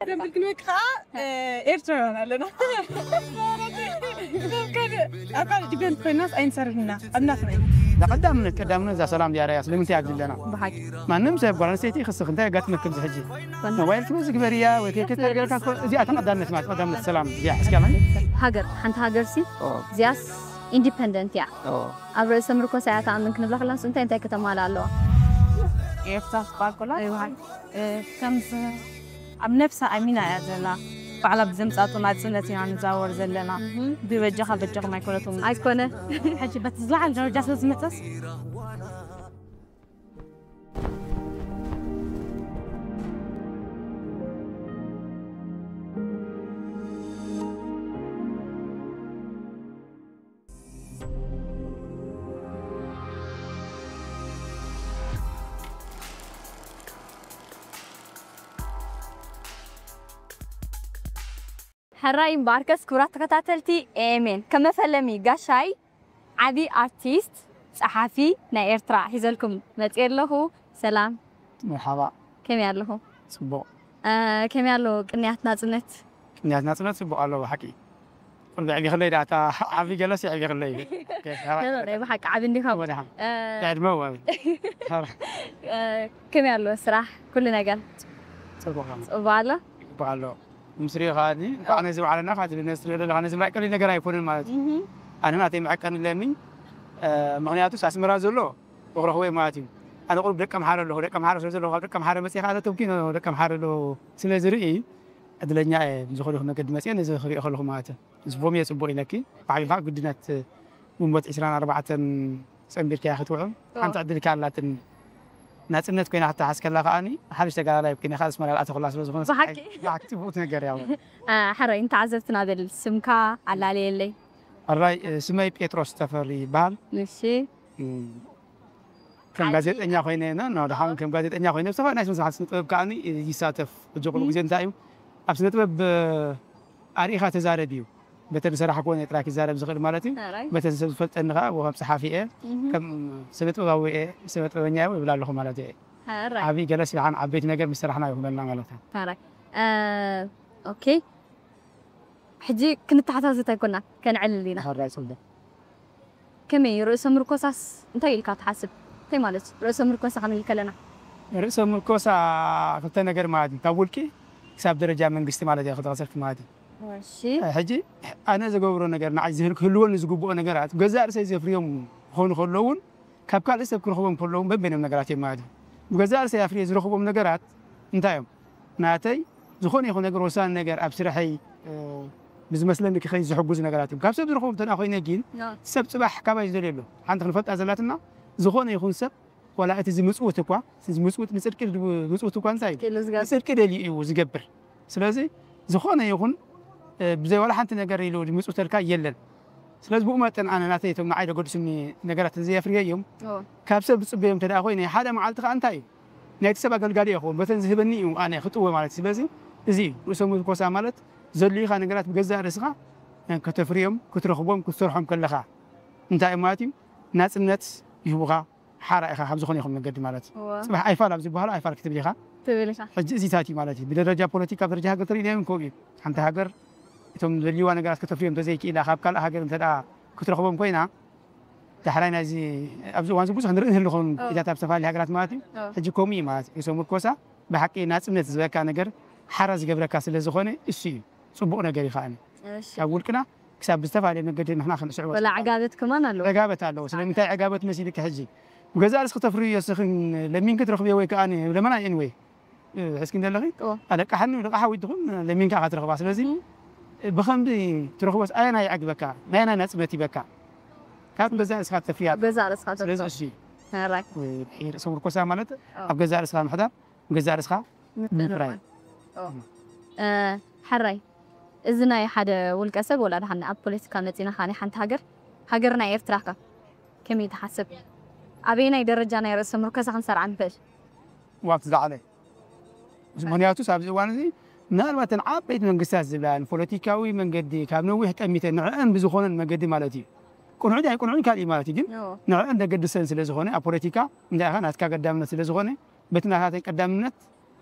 ዘብል ክንብል ከዓ ኤርትራውያን ኣለና። ኣብ ካልእ ዲፔንድ ኮይናስ ኣይንሰርሕና ኣብ ናትና ኢና። ቀዳምነት ቀዳምነት እዛ ሰላም ድያርያ ስለምንታይ ኣብዚ ኣለና? ብሓቂ ማንም ሰብ ጓል ኣንስተይቲ ይኽስኽ እንታይ የጋጥመክም እዚ ሕጂ? ሞባይል ክበዚ ግበርያ ወይ ከይከተገርካ እዚኣ ተቐዳምነት ማለት ቀዳምነት ሰላም እዚኣ እስኪ ኣላ። ሃገር ሓንቲ ሃገር ሲ እዚኣስ ኢንዲፐንደንት እያ። ኣብ ርእሰ ምርኮሳ እያ ተኣምን ክንብላ ከለና እንታይ እንታይ ከተማልእ ኣለዋ? ኤርትራ ትበሃል ኮላ ከምዚ ኣብ ነፍሳ ኣሚና እያ ዘላ። ባዕላ ብዘምፃቶ ናፅነት ኢና ንዛወር ዘለና። ብበጃኻ በጃኹም ኣይኮነቶም። ኣይኮነ ሕጂ በቲ ዝለዓለ ደረጃ ስለ ዝመፀስ ሕራይ እምበኣርከስ ክቡራት ተኸታተልቲ ኤኤምኤን ከም መፈለሚ ጋሻይ ዓቢ ኣርቲስት ጸሓፊ ናይ ኤርትራ ሒዘልኩም መጽየ ኣለኹ። ሰላም መርሓባ ከመይ ኣለኹም? ጽቡቕ ከመይ ኣሎ ቅንያት ናጽነት? ቅንያት ናጽነት ጽቡቕ ኣሎ ብሓቂ። ቁልቢ ዕቢ ክለይ ዳታ ዓቢ ገለስ ዕቢ ክለይ ናይ ብሓቂ ዓቢ እንዲኻ ወደሓ ዕድመ ወ ከመይ ኣሎ ስራሕ ኩሉ ነገር ጽቡቕ ጽቡቕ ኣሎ ጽቡቕ ኣሎ ምስሪ ኻኒ ኣነ ዝባዕለና ኻዚ ነስሪ ለለ ኻነ ዝማይ ቀሊ ነገር ኣይኮነን ማለት እዩ ኣነ ናተይ መዐቀኒ ለኒ ምክንያቱ ኣስመራ ዘሎ ወክረኽወ ማለት እዩ ኣነ ቁሩብ ደቀ ምሓረ ኣለኹ ደቀ ምሓረ ስለ ዘለኹ ካብ ደቀ ምሓረ መፅእ ከዓ ተተምኪኖ ደቀ ምሓረ ኣለኹ ስለ ዝርኢ ዕድለኛ እየ ዝኾነ መገዲ መፅእ ነዚ ክሪኦ ከለኹ ማለት እዩ ዝቦም እየ ፅቡቅ ኢለኪ ባዕልኻ ግድነት ግንቦት ዕስራን ኣርባዕተን ጸንቢርካያ ክትውዕል ሓንቲ ዕድል ከ ኣላትኒ ናጽነት ኮይና ክትሓዝ ከላ ከኣኒ ሓድሽ ተጋዳላይ ኮይነ ከኣ ኣስመራ ኣተኹላ ስለ ዝኾነ ብሓቂ ጽቡቅ ነገር ያው ሕራይ ንተዓዘብትና በል ስምካ ኣላለየለይ ሕራይ ስመይ ጴጥሮስ ተፈሪ ይበሃል እሺ ከም ጋዜጠኛ ኮይነ ና ና ደሓን ከም ጋዜጠኛ ኮይነ ብዝተፈላለዩ ናይ ስነ ስርዓት ስነ ጥበብ ከኣኒ ይሳተፍ ሕጂ ኩሉ ግዜ እንታይ እዩ ኣብ ስነ ጥበብ ኣርኢኻ ተዛረብ እዩ በተ ዝሰራሕክዎ ናይ ጥራይ ክዛረብ ዝኽእል ማለት እዩ በተ ሰብ ዝፈልጠኒ ከዓ ከም ፀሓፊ እየ ከም ስነ ጥበባዊ እየ ስነ ጥበበኛ እየ ይብል ኣለኹ ማለት እየ ዓብይ ገለስ ይሓን ዓበይቲ ነገር ምስ ሰራሕና ይኹነልና ማለት እዩ ኦኬ ሕጂ ክንተሓታዘት ኣይኮና ከንዕልል ኢና ሕራይ ፅቡቅ ከመይ ርእሰ ምርኮሳስ እንታይ ኢልካ ትሓስብ እንታይ ማለት ርእሰ ምርኮሳ ክንብል ከለና ርእሰ ምርኮሳ ክልተ ነገር ማለት እዩ ካብ ውልቂ ክሳብ ደረጃ መንግስቲ ማለት እዩ ክተኸሰልክ ማለት እዩ ሕጂ ኣነ ዝገብሮ ነገር ንዓይ ዝህል ክህልወኒ ዝግብኦ ነገራት ገዛእ ርእሰይ ዘፍርዮም ክኾኑ ከለውን ካብ ካልእ ሰብ ክረኽቦም ከለውን በበይኖም ነገራት እዮም ማለት እዩ ብገዛእ ርእሰይ ኣፍርየ ዝረኽቦም ነገራት እንታይ እዮም ናተይ ዝኾነ ይኹን ነገር ወሳኒ ነገር ኣብ ስርሐይ ብዝመስለኒ ክኸይ ዝሕጉዝ ነገራት እዮም ካብ ሰብ ዝረኽቦም እንተ ኮይነ ግን ሰብ ፅባሕ ካባይ ዝደልየ ኣሎ ሓንቲ ክንፈልጣ ዘላትና ዝኾነ ይኹን ሰብ ዋላ እቲ ዝምፅውት እኳ ዝምፅውት ንፅድቂ ዝምፅውት እኳ እንታይ እዩ ንፅድቂ ደልዩ እዩ ዝገብር ስለዚ ዝኾነ ይኹን ብዘይ ዋላ ሓንቲ ነገር ኢሉ ዝምፅውተልካ የለን ስለዚ ብኡ መጠን ኣነ ናተይ እቶም ንዓይ ዘገድሱኒ ነገራት ተዘየፍርየ እዮም ካብ ሰብ ዝፅበዮም እንተ ኮይነ ሓደ መዓልቲ ከዓ እንታይ እዩ ናይቲ ሰብ ኣገልጋሊ እየ ክኸውን በተን ዝህበኒ እዩ ኣነ ክጥወ ማለት ስለዚ እዚ እዩ ርእሰ ምርኮሳ ማለት ዘድልዩካ ነገራት ብገዛእ ርእስኻ ከተፍርዮም ክትረኽቦም ክትሰርሖም ከለኻ እንታይ እዩ ማለት እዩ ናፅነት ይህቡኻ ሓራ ኢኻ ካብ ዝኾነ ይኹን መገዲ ማለት እዩ። እወ። ፅባሕ ኣይፋል ኣብ ዝበሃሉ ኣይፋል ክትብል ኢኻ። ትብል ኢኻ። ሕጂ እዚታት እዩ ማለት እዩ። ብደረጃ ፖለቲካ፣ ብደረጃ ሃገር ተሪእናዮ እውን ከምኡ እዩ። ሓንቲ ሃገር እቶም ዘድልይዋ ነገራት ከተፍርዮም እንተዘይክኢላ፣ ካብ ካልእ ሃገር እንተ ደኣ ክትረኽቦም ኮይና፣ ዳሕራይ ናይዚ ኣብዚ እዋን እዚ ብዙሕ ንርኢ ንህሉ ኸውን እወ። ኢታት ኣብ ዝተፈላለዩ ሃገራት ማለት እዩ። እወ። ሕጂ ከምኡ እዩ ማለት እዩ። ርእሰ ምርኮሳ ብሓቂ ናፅነት ዝበካ ነገር ሓራ ዝገብረካ ስለ ዝኾነ እሱ እዩ። ፅቡቕ ነገር እዩ ከዓኒ። እሺ። ካብ ውልቅና ክሳብ ብዝተፈላለየ መገዲ ንሕና ክንስዕቦ ወላ ዕጋበት ከማን ኣለዎ ዕጋበት ኣለዎ ስለምንታይ ዕጋበት መሲልክ ሕጂ ብገዛእ ርእስኺ ተፍርዮ ስኽን ለሚንኪ ትረኽብዮ ወይ ከዓ ለመና እየን ወይ ሕዝኪ እንደለኺ ኣለቃሓኒ ልቃሓ ወይ ትኹን ለሚንካ ኢኻ ትረኽባ ስለዚ ብኸምዚ ትረኽቦስ ኣየናይ ይዕግበካ ናየናይ ናፅነት ይበካ ካብ ገዛእ ርእስኻ ተፍርያ ገዛእ ርእስኻ ስለዚ እሺ ራይ ርእሰ ምርኮሳ ማለት ኣብ ገዛእ ርእስኻ ምሕዳር ገዛእ ርእስኻ ምፍራይ ሕራይ እዚ ናይ ሓደ ውልቀ ሰብ ወላ ደሓን ኣብ ፖለቲካ መፂና ከኣ ናይ ሓንቲ ሃገር ሃገርና ኤርትራ ከ ከመይ ትሓስብ ኣበየናይ ደረጃ ናይ ርእሰ ምርኮሳ ክንሰርዓ ንኽእል ዋብቲ ዝዓለ ምክንያቱ ኣብዚ እዋን እዚ ምናልባት ተን ዓበይቲ መንግስታት ዝብላ ንፖለቲካዊ መንገዲ ካብ ነዊሕ ጠሚተ ንዕአን ብዝኾነን መገዲ ማለት እዩ ቅንዑ ዳይ ቅንዑ ካልእ ማለት እዩ ግን ንዕአን ደገድሰን ስለ ዝኾነ ኣብ ፖለቲካ እንታይ ኢኻ ናትካ ቀዳምነት ስለ ዝኾነ በቲ ናታተይ ቀዳምነት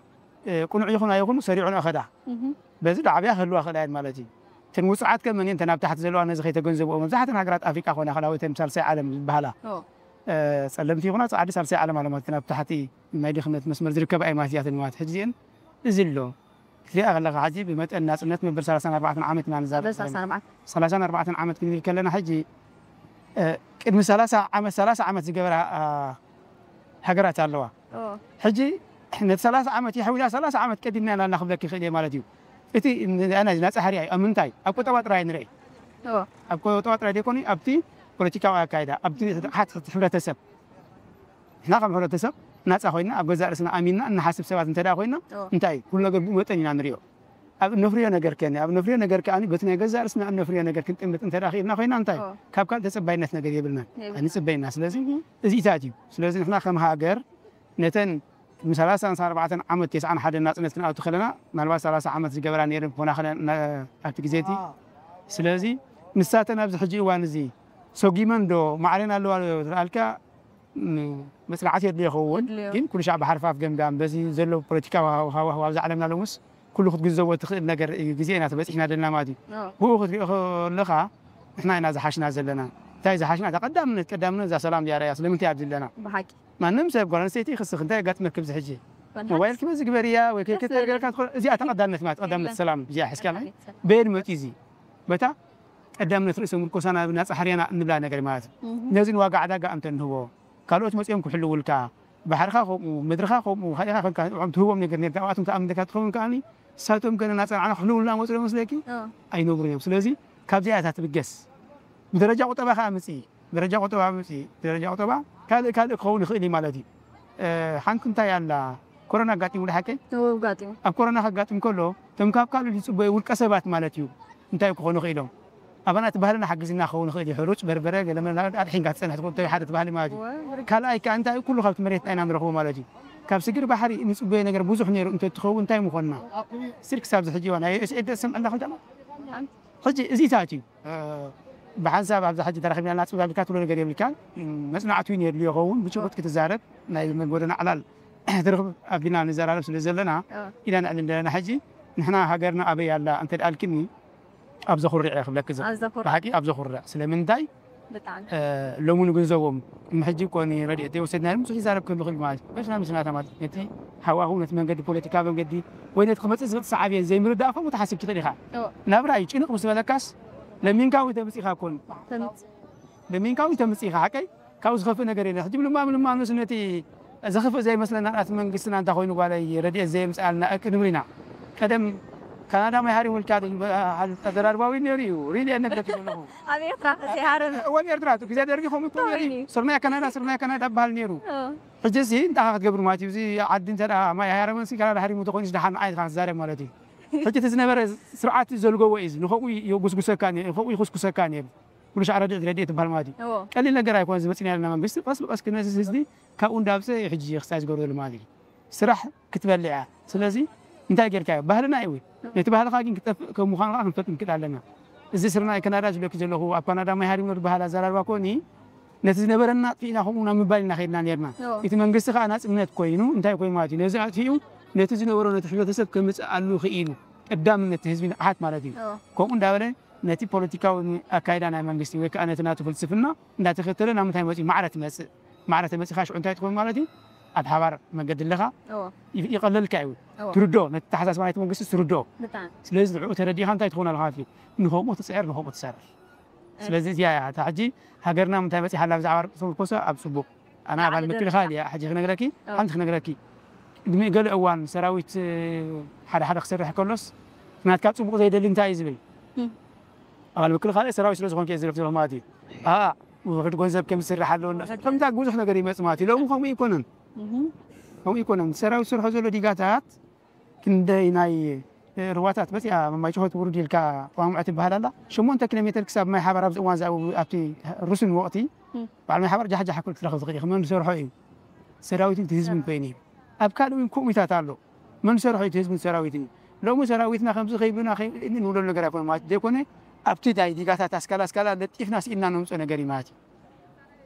እ፣ ቅኑዕ ይኹን ኣይኹን ሰሪዑ ንኸዳ። በዚ ዶ ዓብያ ክህልዋ ክእላ እየን ማለት እዩ። እተን ውጹዓት ከ መን እየን? እተን ኣብ ታሕቲ ዘለዋ ነዚ ከይተገንዘብኦ መብዛሕተን ሃገራት ኣፍሪቃ ኮና ከላ ወይ እተን ሳልሳይ ዓለም ዝበሃላ፣ እ፣ ጸለምቲ ይኹና ጻዕዲ ሳልሳይ ዓለም ኣለዋ ማለት እተን ኣብ ታሕቲ ናይ ድኽነት መስመር ዝርከባ እየን ማለት እያ ማለት። ሕጂ እዚአን እዚ ኣሎ ክትሪኣ ከለኻ ሕጂ ብመጠን ናጽነት መበል ሰላሳን ኣርባዕተን ዓመት ኢና ንዛረብ ዘለና። ሰላሳን ኣርባዕተን ዓመት ክንብል ከለና ሕጂ፣ እ፣ ቅድሚ ሰላሳ ዓመት፣ ሰላሳ ዓመት ዝገበራ፣ አ፣ ሃገራት ኣለዋ። ሕጂ ነቲ ሰላሳ ዓመት የሕዊላ ሰላሳ ዓመት ቀዲምና ኢና ክብለኪ ይኽእል እየ ማለት እዩ። እቲ ን-፣ ኣነ ናጻ ሕርያ እዩ። ኣብ ምንታይ? ኣብ ቁጠባ ጥራይ ንርኢ። ኣብ ቁጠባ ጥራይ ዘይኮነ ኣብቲ ፖለቲካዊ ኣካይዳ፣ ኣብቲ ስርዓት ሕብረተሰብ። ንሕና ከም ሕብረተሰብ ናጻ ኮይና ኣብ ገዛእ ርእስና ኣሚንና እንሓስብ ሰባት እንተ ደኣ ኮይና እንታይ እዩ? ኩሉ ነገር ብኡ መጠን ኢና ንሪኦ። ኣብ እነፍርዮ ነገር ከ፣ ኣብ እነፍርዮ ነገር ከኣ በቲ ናይ ገዛእ ርእስና እነፍርዮ ነገር ክንጥምት እንተ ደኣ ክኢልና ኮይና እንታይ እዩ? ካብ ካልእ ተጸባይነት ነገር የብልናን። ኣይንጽበይና። ስለዚ እዚታት እዩ። ስለዚ ንሕና ከም ሃገር ነተን ቅድሚ ሰላሳን ኣርባዕተን ዓመት ተስዓን ሓደን ናጽነት ክንኣቱ ከለና ምናልባት ሰላሳ ዓመት ዝገበራ ነይረን ክኾና ክለን ነ-፣ ኣብቲ ግዜ እቲ። ስለዚ ንሳተን ኣብዚ ሕጂ እዋን እዚ ሰጒመን ዶ ማዕሬን ኣለዋ ዶ ተልኣልካ፣ ም-፣ መጽናዕቲ የድልዮ ይኸውን። የድልዮ። ግን ኩሉ ሻዕ ብሓርፋፍ ገምጋም በዚ ዘሎ ፖለቲካዊ ሃዋህው ኣብዚ ዓለምና ሎምስ ኩሉ ክትግንዘቦ ትኽእል ነገር እዩ። ግዜ ኢና ተበጺሕና ዘለና ማለት እዩ። ብኡ ክትሪኦ ከለኻ ንሕና ኢና ዝሓሽና ዘለና። እንታይ ዝሓሽና? እታ ቀዳምነት፣ ቀዳምነት እዛ ሰላም ድያ ርኣያ? ስለምንታይ ኣብዚ ኣለና? ብሓቂ። ማንም ሰብ ጓል ኣንስተይቲ ይኽስኽ፣ እንታይ የጋጥመኪ ኣብዚ ሕጂ? ሞባይልኪ በዚ ግበርያ ወይ ከይከተርገርካ ትኾን፣ እዚኣ ተቐዳምነት ማለት ቀዳምነት የለን። ሰላም እዚኣ ሒዝካ ናይ ቀዳምነት ሰላም። በየን መፂ እዚ? በታ ቀዳምነት ርእሰ ምርኮሳና ናፃ ሕርያና እንብላ ነገር ማለት እዩ። ነዚ ንዋጋ ዕዳጋ እንተ ንህቦ፣ ካልኦት መፂኦም ክሕልውልካ፣ ባሕርኻ ከምኡ፣ ምድርኻ ከምኡ፣ ካሊእኻ ኮንካ ንዕኦም ትህቦም ነገር ነርካ፣ ኣብኣቶም ተኣሚንካ ትኸውን ከኣኒ፣ ንሳቶም ገና ናፃ ንዓና ክሕልውልና መፅኦም መስለኪ? ኣይነብሩን እዮም። ስለዚ ካብዚኣ እታ ትብገስ። ብደረጃ ቁጠባ ከዓ ምፂ፣ ደረጃ ቁጠባ ምፂ፣ ደረጃ ቁጠባ ካልእ ካልእ ክኸውን ይኽእል እዩ ማለት እዩ። እ፣ ሓንቲ እንታይ ኣላ፣ ኮሮና ኣጋጢሙ ድሓከይ? እወ፣ ኣጋጢሙ። ኣብ ኮሮና ከጋጥም ከሎ፣ እቶም ካብ ካልእ ዝፅበዩ ውልቀ ሰባት ማለት እዩ፣ እንታይ ክኾኑ ክኢሎም? ኣባና እቲ ባህልና ሓጊዝና ክኸውን ይኽእል እዩ። ሕሩጭ፣ በርበረ፣ ገለ መለ ኣድሒንካ ትፀንሕ ትኾን፣ እንታይ ሓደ እቲ ባህሊ ማለት እዩ። ካልኣይ ከዓ እንታይ ኩሉ ካብቲ መሬትና ኢና ንረኽቦ ማለት እዩ። ካብ ስግር ባሕሪ ንፅበዮ ነገር ብዙሕ ነይሩ እንተትኸውን እንታይ ምኾንና? ስር ክሳብ ዝሕጂ እዋን ኣይ ኤስ ኤድ ዝሰምዐና ክልተ ሕጂ እዚታት እዩ። እ፣ ብሓንሳብ ኣብዛ ሕጂ ተራኺብና ናጽብ ኣቢልካ ትብሎ ነገር የብልካን። ም፣ መጽናዕቲ እውን የድልዮ ይኸውን። ብጭቡጥ ክትዛረብ ናይ መንጎደና ዕላል ትርኽብ ኣቢልና ንዘራረብ ስለ ዘለና ኢና ነዕልል ዘለና። ሕጂ ንሕና ሃገርና ኣበይ ኣላ እንተ ደኣልክኒ ኣብ ዘኹርዕ እየ ክብለኪ ዘ-፣ ኣብ ዘኹርዕ። ብሓቂ ኣብ ዘኹርዕ። ስለምንታይ? ብጣዕሚ። እ፣ ሎሚ ንግንዘቦም ሕጂ እኮ ንረድኤት ዘይወሰድናዮም ብዙሕ ይዛረብ ክህሉ ይኽእል ማለት እዩ። በስና ምስናታ ማለት ነቲ ሃዋሁ፣ ነቲ መንገዲ ፖለቲካ መንገዲ ወይ ነቲ ክመጽእ ዝኽእል ሰዓብየን ዘይምርዳእ ከምኡ ትሓስብ ትኽእል ኢኻ። እዎ። ናብራ እዩ ጭንቕ ምስ በለካስ ለሚንካ ወይ ተምጽኢኻ እኮን። ተምጽ- ለሚንካ ወይ ተምጽኢኻ ሓቀይ ካብኡ ዝኸፍእ ነገር የለን። ሕጂ ምልማ ምልማ ንሱ ነቲ ዘኽፍእ ዘይመስለና ናት መንግስትና እንታይ ኮይኑ ጓለይ ረድኤት ዘየምጽኣልና እቅ ንብል ኢና። ቀደም ካናዳ ማይ ሃሪሙልካ ድዩ? ኣደራርባዊ ነይሩ እዩ። ሪሊ ኣነግረክ ዘለኹ። ኣብ ኤርትራ ከ ዘይሃረመ? እወ፣ ኣብ ኤርትራ፣ እቲ ግዜ ደርጊ ከምኡ እኮ ነይሩ እዩ። ተወይኒ። ስርናይ ካናዳ፣ ስርናይ ካናዳ ይበሃል ነይሩ። እ። ሕጂ እዚ እንታይ ክትገብር ማለት እዩ? እዚ ዓዲ እንተ ደኣ ማይ ሃረመን ሲ ካናዳ ሃሪሙ ተኾይኑ ደሓን ንዓይ ኢኻ ክትዛረብ ማለት እዩ። ሕጂ እቲ ዝነበረ ስርዓት ዘልገቦ እዩ። ንኸምኡ የጉስጉሰካ ነይሩ፣ ንኸምኡ ይኹስኩሰካ ነይሩ። ኩሉ ሻዕ ረድኤት፣ ረድኤት ትበሃል ማለት እዩ። እዎ። ቀሊል ነገር ኣይኮነ ዝመጽእ ነይርና መንግስቲ፣ ቀስ ብቐስ ክነዚ ህዝቢ ካብኡ እንዳብፀ እዩ ሕጂ ክሳይ ዝገብረሉ ማለት እዩ። ስራሕ ክትበልዕ እያ። ስለዚ እንታይ ጌርካዮ? ባህልና እዩ። ነቲ ባህልኻ ግን ክጠፍእ ከም ምዃኑ ከዓ ክንፈልጥ ንክእል ኣለና። እዚ ስርናይ ካናዳ ዝብለኪ ዘለኹ፣ ኣብ ካናዳ ማይ ሃሪሙ ዝበሃል ኣዘራርባ ኮኒ፣ ነቲ ዝነበረና ኣጥፊእና ከምኡ ናብ ምባል ኢና ከይድና ነርና። እዎ። እቲ መንግስቲ ከዓ ናጽነት ኮይኑ፣ እንታይ ኮይኑ ማለት እዩ? ነዚ ኣጥፊኡ ነቲ ዝነበሮ ነቲ ሕብረተሰብ ከምጽኣሉ ክኢሉ፣ ቀዳምነት ህዝቢ ንቕሓት ማለት እዩ። እዎ። ከምኡ እንዳበለ ነቲ ፖለቲካዊ ኣካይዳ ናይ መንግስቲ ወይ ከዓ ነቲ ናቱ ፍልስፍና እንዳተኸተለ ናብ ምንታይ መጽኡ? ማዕረ ትመጽእ። ማዕረ ተመጺኻ ሽዑ እንታይ ትኸውን ማለት እዩ? ኣብ ሓባር መገዲ ኣለኻ። እዎ። ይ-፣ ይቐለልካ እዩ። እዎ። ትርድኦ፣ ነቲ ኣተሓሳስባ ናይቲ መንግስቲ ትርድኦ። ብጣዕሚ። ስለዚ ንዕኡ ተረዲእኻ እንታይ ትኸውን ኣለኻ ማለት እዩ? ንኸምኡ ትጽዕር፣ ንኸምኡ ትሰርሕ። እሺ። ስለዚ እዚኣ እያ እታ ሕጂ ሃገርና ምንታይ በጺሓ ኣላ ብዛዕባ ርእሰ ምርኮሳ ኣብ ጽቡቕ። ኣነ ኣባል ምክልኻል እያ። ሕጂ ክነግረኪ፣ ኣዎ። ሓንቲ ክነግረኪ። ቅድሚ ገለ እዋን ሰራዊት፣ እ፣ ሓደ ሓደ ክሰርሕ ከሎስ ናትካ ጽቡቕ ዘይደሊ እንታይ እዩ ዝብል? እም። ኣባል ምክልኻል ሰራዊት ስለ ዝኾንኩ እየ ዝደርፍ ዘለኹ ማለት እዩ። ኣ፣ ውሑድ ገንዘብ ከም ዝስራሕ ኣለዎ። ከምታ ብዙሕ ነገር ይመጽእ ማለት እዩ። ሎሚ ከምኡ ኣይኮነን። እም። ከምኡ ኣይኮነን። ሰራዊት ዝሰርሖ ዘሎ ዲጋታት ክንደይ ናይ፣ እ፣ ሩባታት መጽያ ማይ ጭሆት ውርድ ኢልካ ቋምዖ ትበሃል ኣላ። ሸሞንተ ኪሎ ሜትር ክሳብ ማይ ሓባር ኣብዚ እዋን እዚ ኣብ-፣ ኣብቲ ርሱን ወቕቲ እም። በዓል ማይ ሓባር ጃሕ ጃሕ ክብል ክትረኽብ ትኽእል ኢኻ። መን ዝሰርሖ እዩ? ሰራዊትን እቲ ህዝብን ኮይኑ እዩ። ኣብ ካልእ እውን ከምኡታት ኣሎ። መን ዝሰርሖ እዩ? እቲ ህዝብን ሰራዊትን እዩ። ሎሚ ሰራዊትና ከምዚ ከይብሉና ከይ-፣ ንብሎ ነገር ኣይኮነ ማለት ዘይኮነ፣ ኣብቲ ናይ ዲጋታት ኣስካላ ኣስካላ ለጢፍና ስኢልና ነምፅኦ ነገር እዩ ማለት እዩ።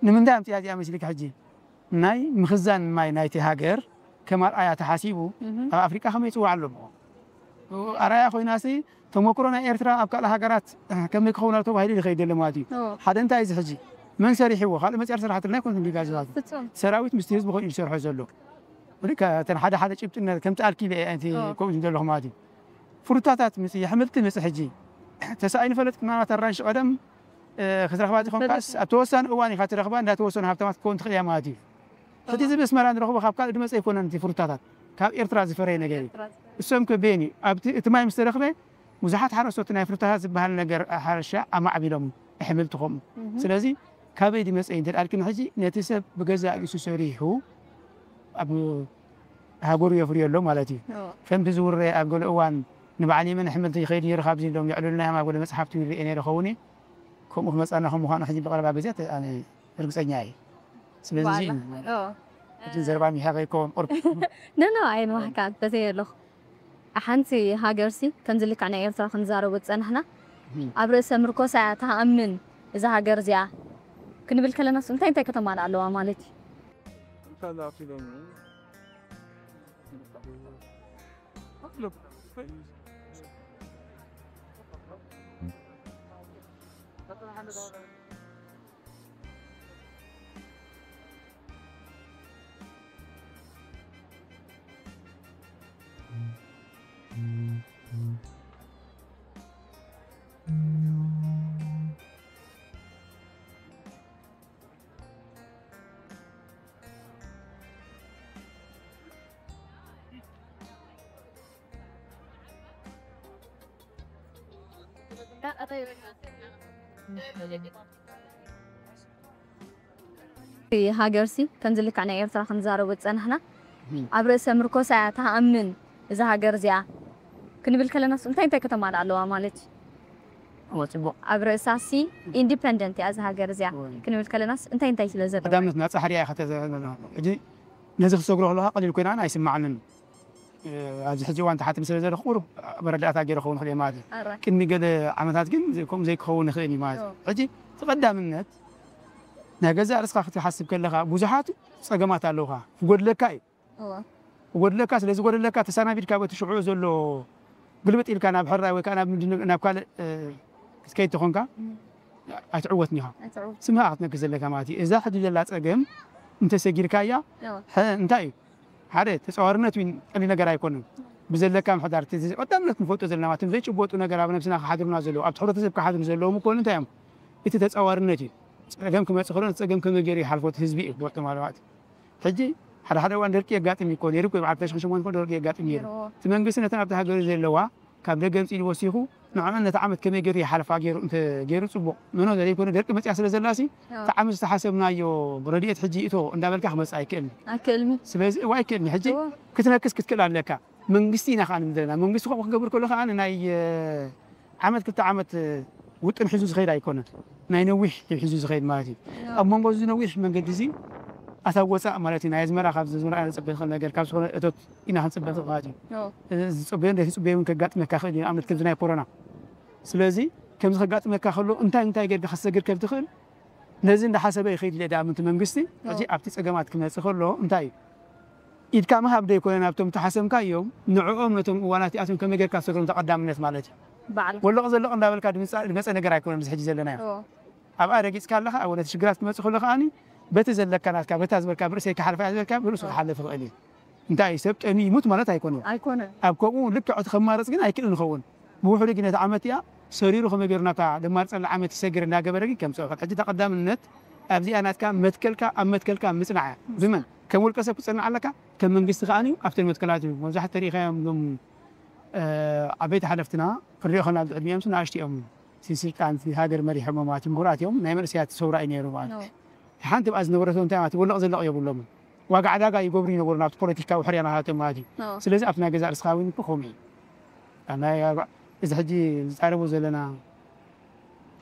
ንምንታይ ኣምፅያ እዚኣ መሲልካ ሕጂ? ናይ ምኽዛን ማይ ናይቲ ሃገር ከም ኣርኣያ ተሓሲቡ ኣብ ኣፍሪቃ ከመይ ይፅዋዕ ኣሎ? ኣርኣያ ኮይናሲ ተመክሮ ናይ ኤርትራ ኣብ ካልእ ሃገራት ከመይ ክኸውን ኣሎ ተባሂሉ ይኸይድ ዘሎ ማለት እዩ። ሓደ እንታይ እዚ ሕጂ መን ሰሪሕዎ? ካልእ መፅያ ዝሰራሕትና ኣይኮነትን ዲጋ ዝባል ሰራዊት ምስቲ ህዝቢ ኮይኑ ዝሰርሖ ዘሎ። እተን ሓደ ሓደ ጭብጥነት ከምቲ ኣልኪለ ከምኡ ዘለኹ ማለት እዩ። ፍሩታታት ምፅእ የሕምልቲ ምፅእ ሕጂ ተሳኢኑ ፈለጥ ምናልባት ኣራንሺ ቀደም ክትረኽባ ዝኾንካስ ኣብ ተወሳኒ እዋን ኢኻ ትረኽባ እንዳተወሰኑ ሃብታማት ክትከውን ትኽእል እያ ማለት እዩ። ሕጂ እዚ ብስመራ ንረኽቦ ካብ ካልእ ድመፀ ኣይኮነን እቲ ፍሩታታት ካብ ኤርትራ ዝፈረየ ነገር እዩ። እሶም ከ ቤን እዩ ኣብቲ እቲ ማይ ምስ ተረኽበ ብዙሓት ሓረስቶት ናይ ፍሩታታት ዝበሃል ነገር ሕርሻ ኣማዕቢሎም ኣሕምልቲ ከምኡ። ስለዚ ካበይ ድመፀ እዩ እንተ ኣልክን ሕጂ ነቲ ሰብ ብገዛእ ርእሱ ሰሪሑ ኣብ ሃገሩ የፍርዮ ኣሎ ማለት እዩ። ከምቲ ዝውረ ኣብ ገለ እዋን ንበዓል የመን ኣሕምልቲ ይኸይድ ነይሩ ካብዚ ኢሎም የዕልሉና እዮም ኣብ ገለ መፅሓፍቲ ይርአ ነይረ ኸውን እዩ። ከምኡ ክመፃና ከም ምዃኑ ሕጂ ብቐረባ ግዜ ኣነ ርግፀኛ እየ። ስለዚ እዚ ዘረባ ሚሓ ከይከውን ቁርብ ነኖ ኣይንዋሕካ በዘይ ኣለኹ ሓንቲ ሃገርሲ ከምዚ ልክዕ ናይ ኤርትራ ክንዛረቡ ዝፀናሕና ኣብ ርእሰ ምርኮሳ እያ ትኣምን እዛ ሃገር እዚኣ ክንብል ከለናስ እንታይ እንታይ ከተማልእ ኣለዋ ማለት እዩ? ሃገርሲ ከምዚ ልክዕ ናይ ኤርትራ ክንዛረቦ ዝፀናሕና ኣብ ርእሰ ምርኮሳ እያ ትኣምን እዛ ሃገር እዚኣ ክንብል ከለናስ እንታይ እንታይ ከተማልእ ኣለዋ ማለት እዩ? እወ፣ ፅቡቕ። ኣብ ርእሳሲ ኢንዲፐንደንት እያ እዛ ሃገር እዚኣ እወ። ክንብል ከለናስ እንታይ እንታይ ስለ ዘለዎ? ቀዳምነት ናፃ ሕርያ ኢኻ ተዘ- ሕጂ ነዚ ክትሰግሮ ከለኻ ቀሊል ኮይና ኣይስማዓንን። ኣብዚ ሕጂ እዋን ተሓትም ስለ ዘለኹ ቁሩብ መረዳእታ ገይረ ክኸውን ክእል ማለት እዩ። ኣረ። ቅድሚ ገለ ዓመታት ግን ከምኡ ዘይክኸውን ይኽእል እዩ ማለት እዩ። እዎ። ሕጂ እቲ ቀዳምነት ናይ ገዛእ ርእስኻ ክትሓስብ ከለኻ ብዙሓት ፀገማት ኣለውኻ። ክጎድለካ እዩ። እዎ። ክጎድለካ፣ ስለ ዝጎደለካ ተሰናቢድካ በቲ ሽዑ ዘሎ ግልብጥ ኢልካ ናብ ሕራይ ወይ ከዓ ናብ ምንድን ናብ ካልእ ክትከይድ ተኾንካ ኣይትዕወትን ኢኻ። ኣይትዕወትን። ስምኻ ክትነክስ ዘለካ ማለት እዩ። እዛ ሕጂ ዘላ ፀገም እንተሰጊርካያ እዎ። እንታይ እዩ? ሓደ ተፃዋርነት እውን ቀሊል ነገር ኣይኮነን። ብዘለካ ምሕዳር እቲ ቀዳምነት ንፈልጦ ዘለና ማለት ዘይጭበጡ ነገር ኣብ ነብስና ክሓድሩና ዘለዉ ኣብቲ ሕብረተሰብ ክሓድሩ ዘለዎም እኮ እንታይ እዮም? እቲ ተፃዋርነት እዩ። ፀገም ክመፅእ ከሎ ፀገም ከመይ ገይሩ ይሓልፎ እቲ ህዝቢ እዩ ክፈልጦ ማለት ማለት እዩ። ሕጂ ሓደ ሓደ እዋን ደርቂ የጋጥም እዩ እኮ ነይሩ እኮ በዓል ተሽክሽሞን እኮ ደርቂ የጋጥም ነይሩ። እቲ መንግስቲ ነተን ኣብቲ ሃገር ዘለዋ ካብ ደገ ኣምፂኡ ወሲኹ ንዕኡ ነቲ ዓመት ከመይ ገይሩ ይሓልፋ ገይሩ እንተ ገይሩ ፅቡቕ። ምኖ ዘይኮነ ደርቂ መፅያ ስለ ዘላሲ እቲ ዓመት ዝተሓሰብናዮ ረድኤት ሕጂ እቶ እንዳበልካ ክመፅእ ኣይክእልን። ኣይክእልን። ስለዚ እዋ ኣይክእልን። ሕጂ ክትነክስ ክትክእል ኣለካ። መንግስቲ ኢና ከዓ ንብል ዘለና። መንግስቲ ከምኡ ክገብር ከሎ ከዓ ናይ ዓመት ክልተ ዓመት ውጥን ሒዙ ዝኸይድ ኣይኮነን። ናይ ነዊሕ እዩ ሒዙ ዝኸይድ ማለት እዩ። ኣብ መንጎ እዚ ነዊሕ መንገዲ እዚ ኣታ ወፃእ ማለት እዩ ናይ ኣዝመራ ካብ ኣዝመራ ዝፅበ ዝኽእል ነገር ካብ ዝኾነ እቶት ኢና ክንፅበ ንኽእል ማለት እዩ። ዝፅበዮን ዘይትፅበዮን ከጋጥመካ ይኽእል እዩ ንኣብነት ከምዚ ናይ ኮሮና። ስለዚ ከምዚ ከጋጥመካ ከሎ እንታይ እንታይ ጌርካ ክትሰግር ከም ትኽእል ነዚ እንዳሓሰበ ይኸይድ ኢለ ድኣምን እቲ መንግስቲ ሕጂ ኣብቲ ፀገማት ክመፅእ ከሎ እንታይ እዩ ኢድካ ምሃብ ዘይኮነ ናብቶም ተሓሰምካዮም ንዕኦም ነቶም እዋናት እዚኣቶም ከመይ ጌርካ ትሰግሮም ተቐዳምነት ማለት እዩ። ባዕልኻ። ወለቕ ዘለቕ እንዳበልካ ድምፃ- ድመፀ ነገር ኣይኮነን እዚ ሕጂ ዘለናዮ። እዎ። ኣብኣ ረጊፅካ ኣለኻ ኣብ ወለቲ ሽግራት ክመፅእ ከሎ ከዓኒ በቲ ዘለካ ናትካ በታ ዝበልካ ብርእሰይ ክሓልፋ እያ ዝበልካ ብርእሱ ክሓልፍ ይኽእል እዩ። እንታይ እዩ ሰብ ጠምዩ ይሙት ማለት ኣይኮነን። ኣይኮነን። ኣብ ከምኡ ልክዕ እቲ ከማርፅ ግን ኣይክእልን ይኸውን። ብውሕዱ ግን ነቲ ዓመት እያ ሰሪሩ ከመይ ገይሩ ናብታ ደማርፀላ ዓመት ይሰግር እንዳገበረ ግን ከምፅኦ ይኽእል። ሕጂ እታ ቀዳምነት ኣብዚኣ ናትካ መትከልካ ኣብ መትከልካ ምፅናዕ እያ። ብመን ከም ውልቀ ሰብ ክትፅንዕ ኣለካ ከም መንግስቲ ከዓ ኣብተን መትከላት እዩ መብዛሕትኡ ተሪኢኻዮም እዞም ዓበይቲ ሓለፍትና ክንሪኦ ከና ኣብዚ ዕድሚኦም ንኣሽቱ እዮም። ስልጣን ሃገር መሪሖም ማለት ምሁራት እዮም ናይ መንእሰያት ሰውራ እዩ ነይሩ ማለት ሓንቲ ብኣ ዝነበረቶ እንታይ ማለት ወለቕ ዘለቕ የብሎምን ዋጋ ዕዳጋ ይገብሩ ይነበሩ ናብቲ ፖለቲካዊ ሕርያ ናሃቶም ማለት እዩ ስለዚ ኣብቲ ናይ ገዛ ርስኻ እውን ከምኡ እዩ ናይ ኣርባ- እዚ ሕጂ ዝፃረቡ ዘለና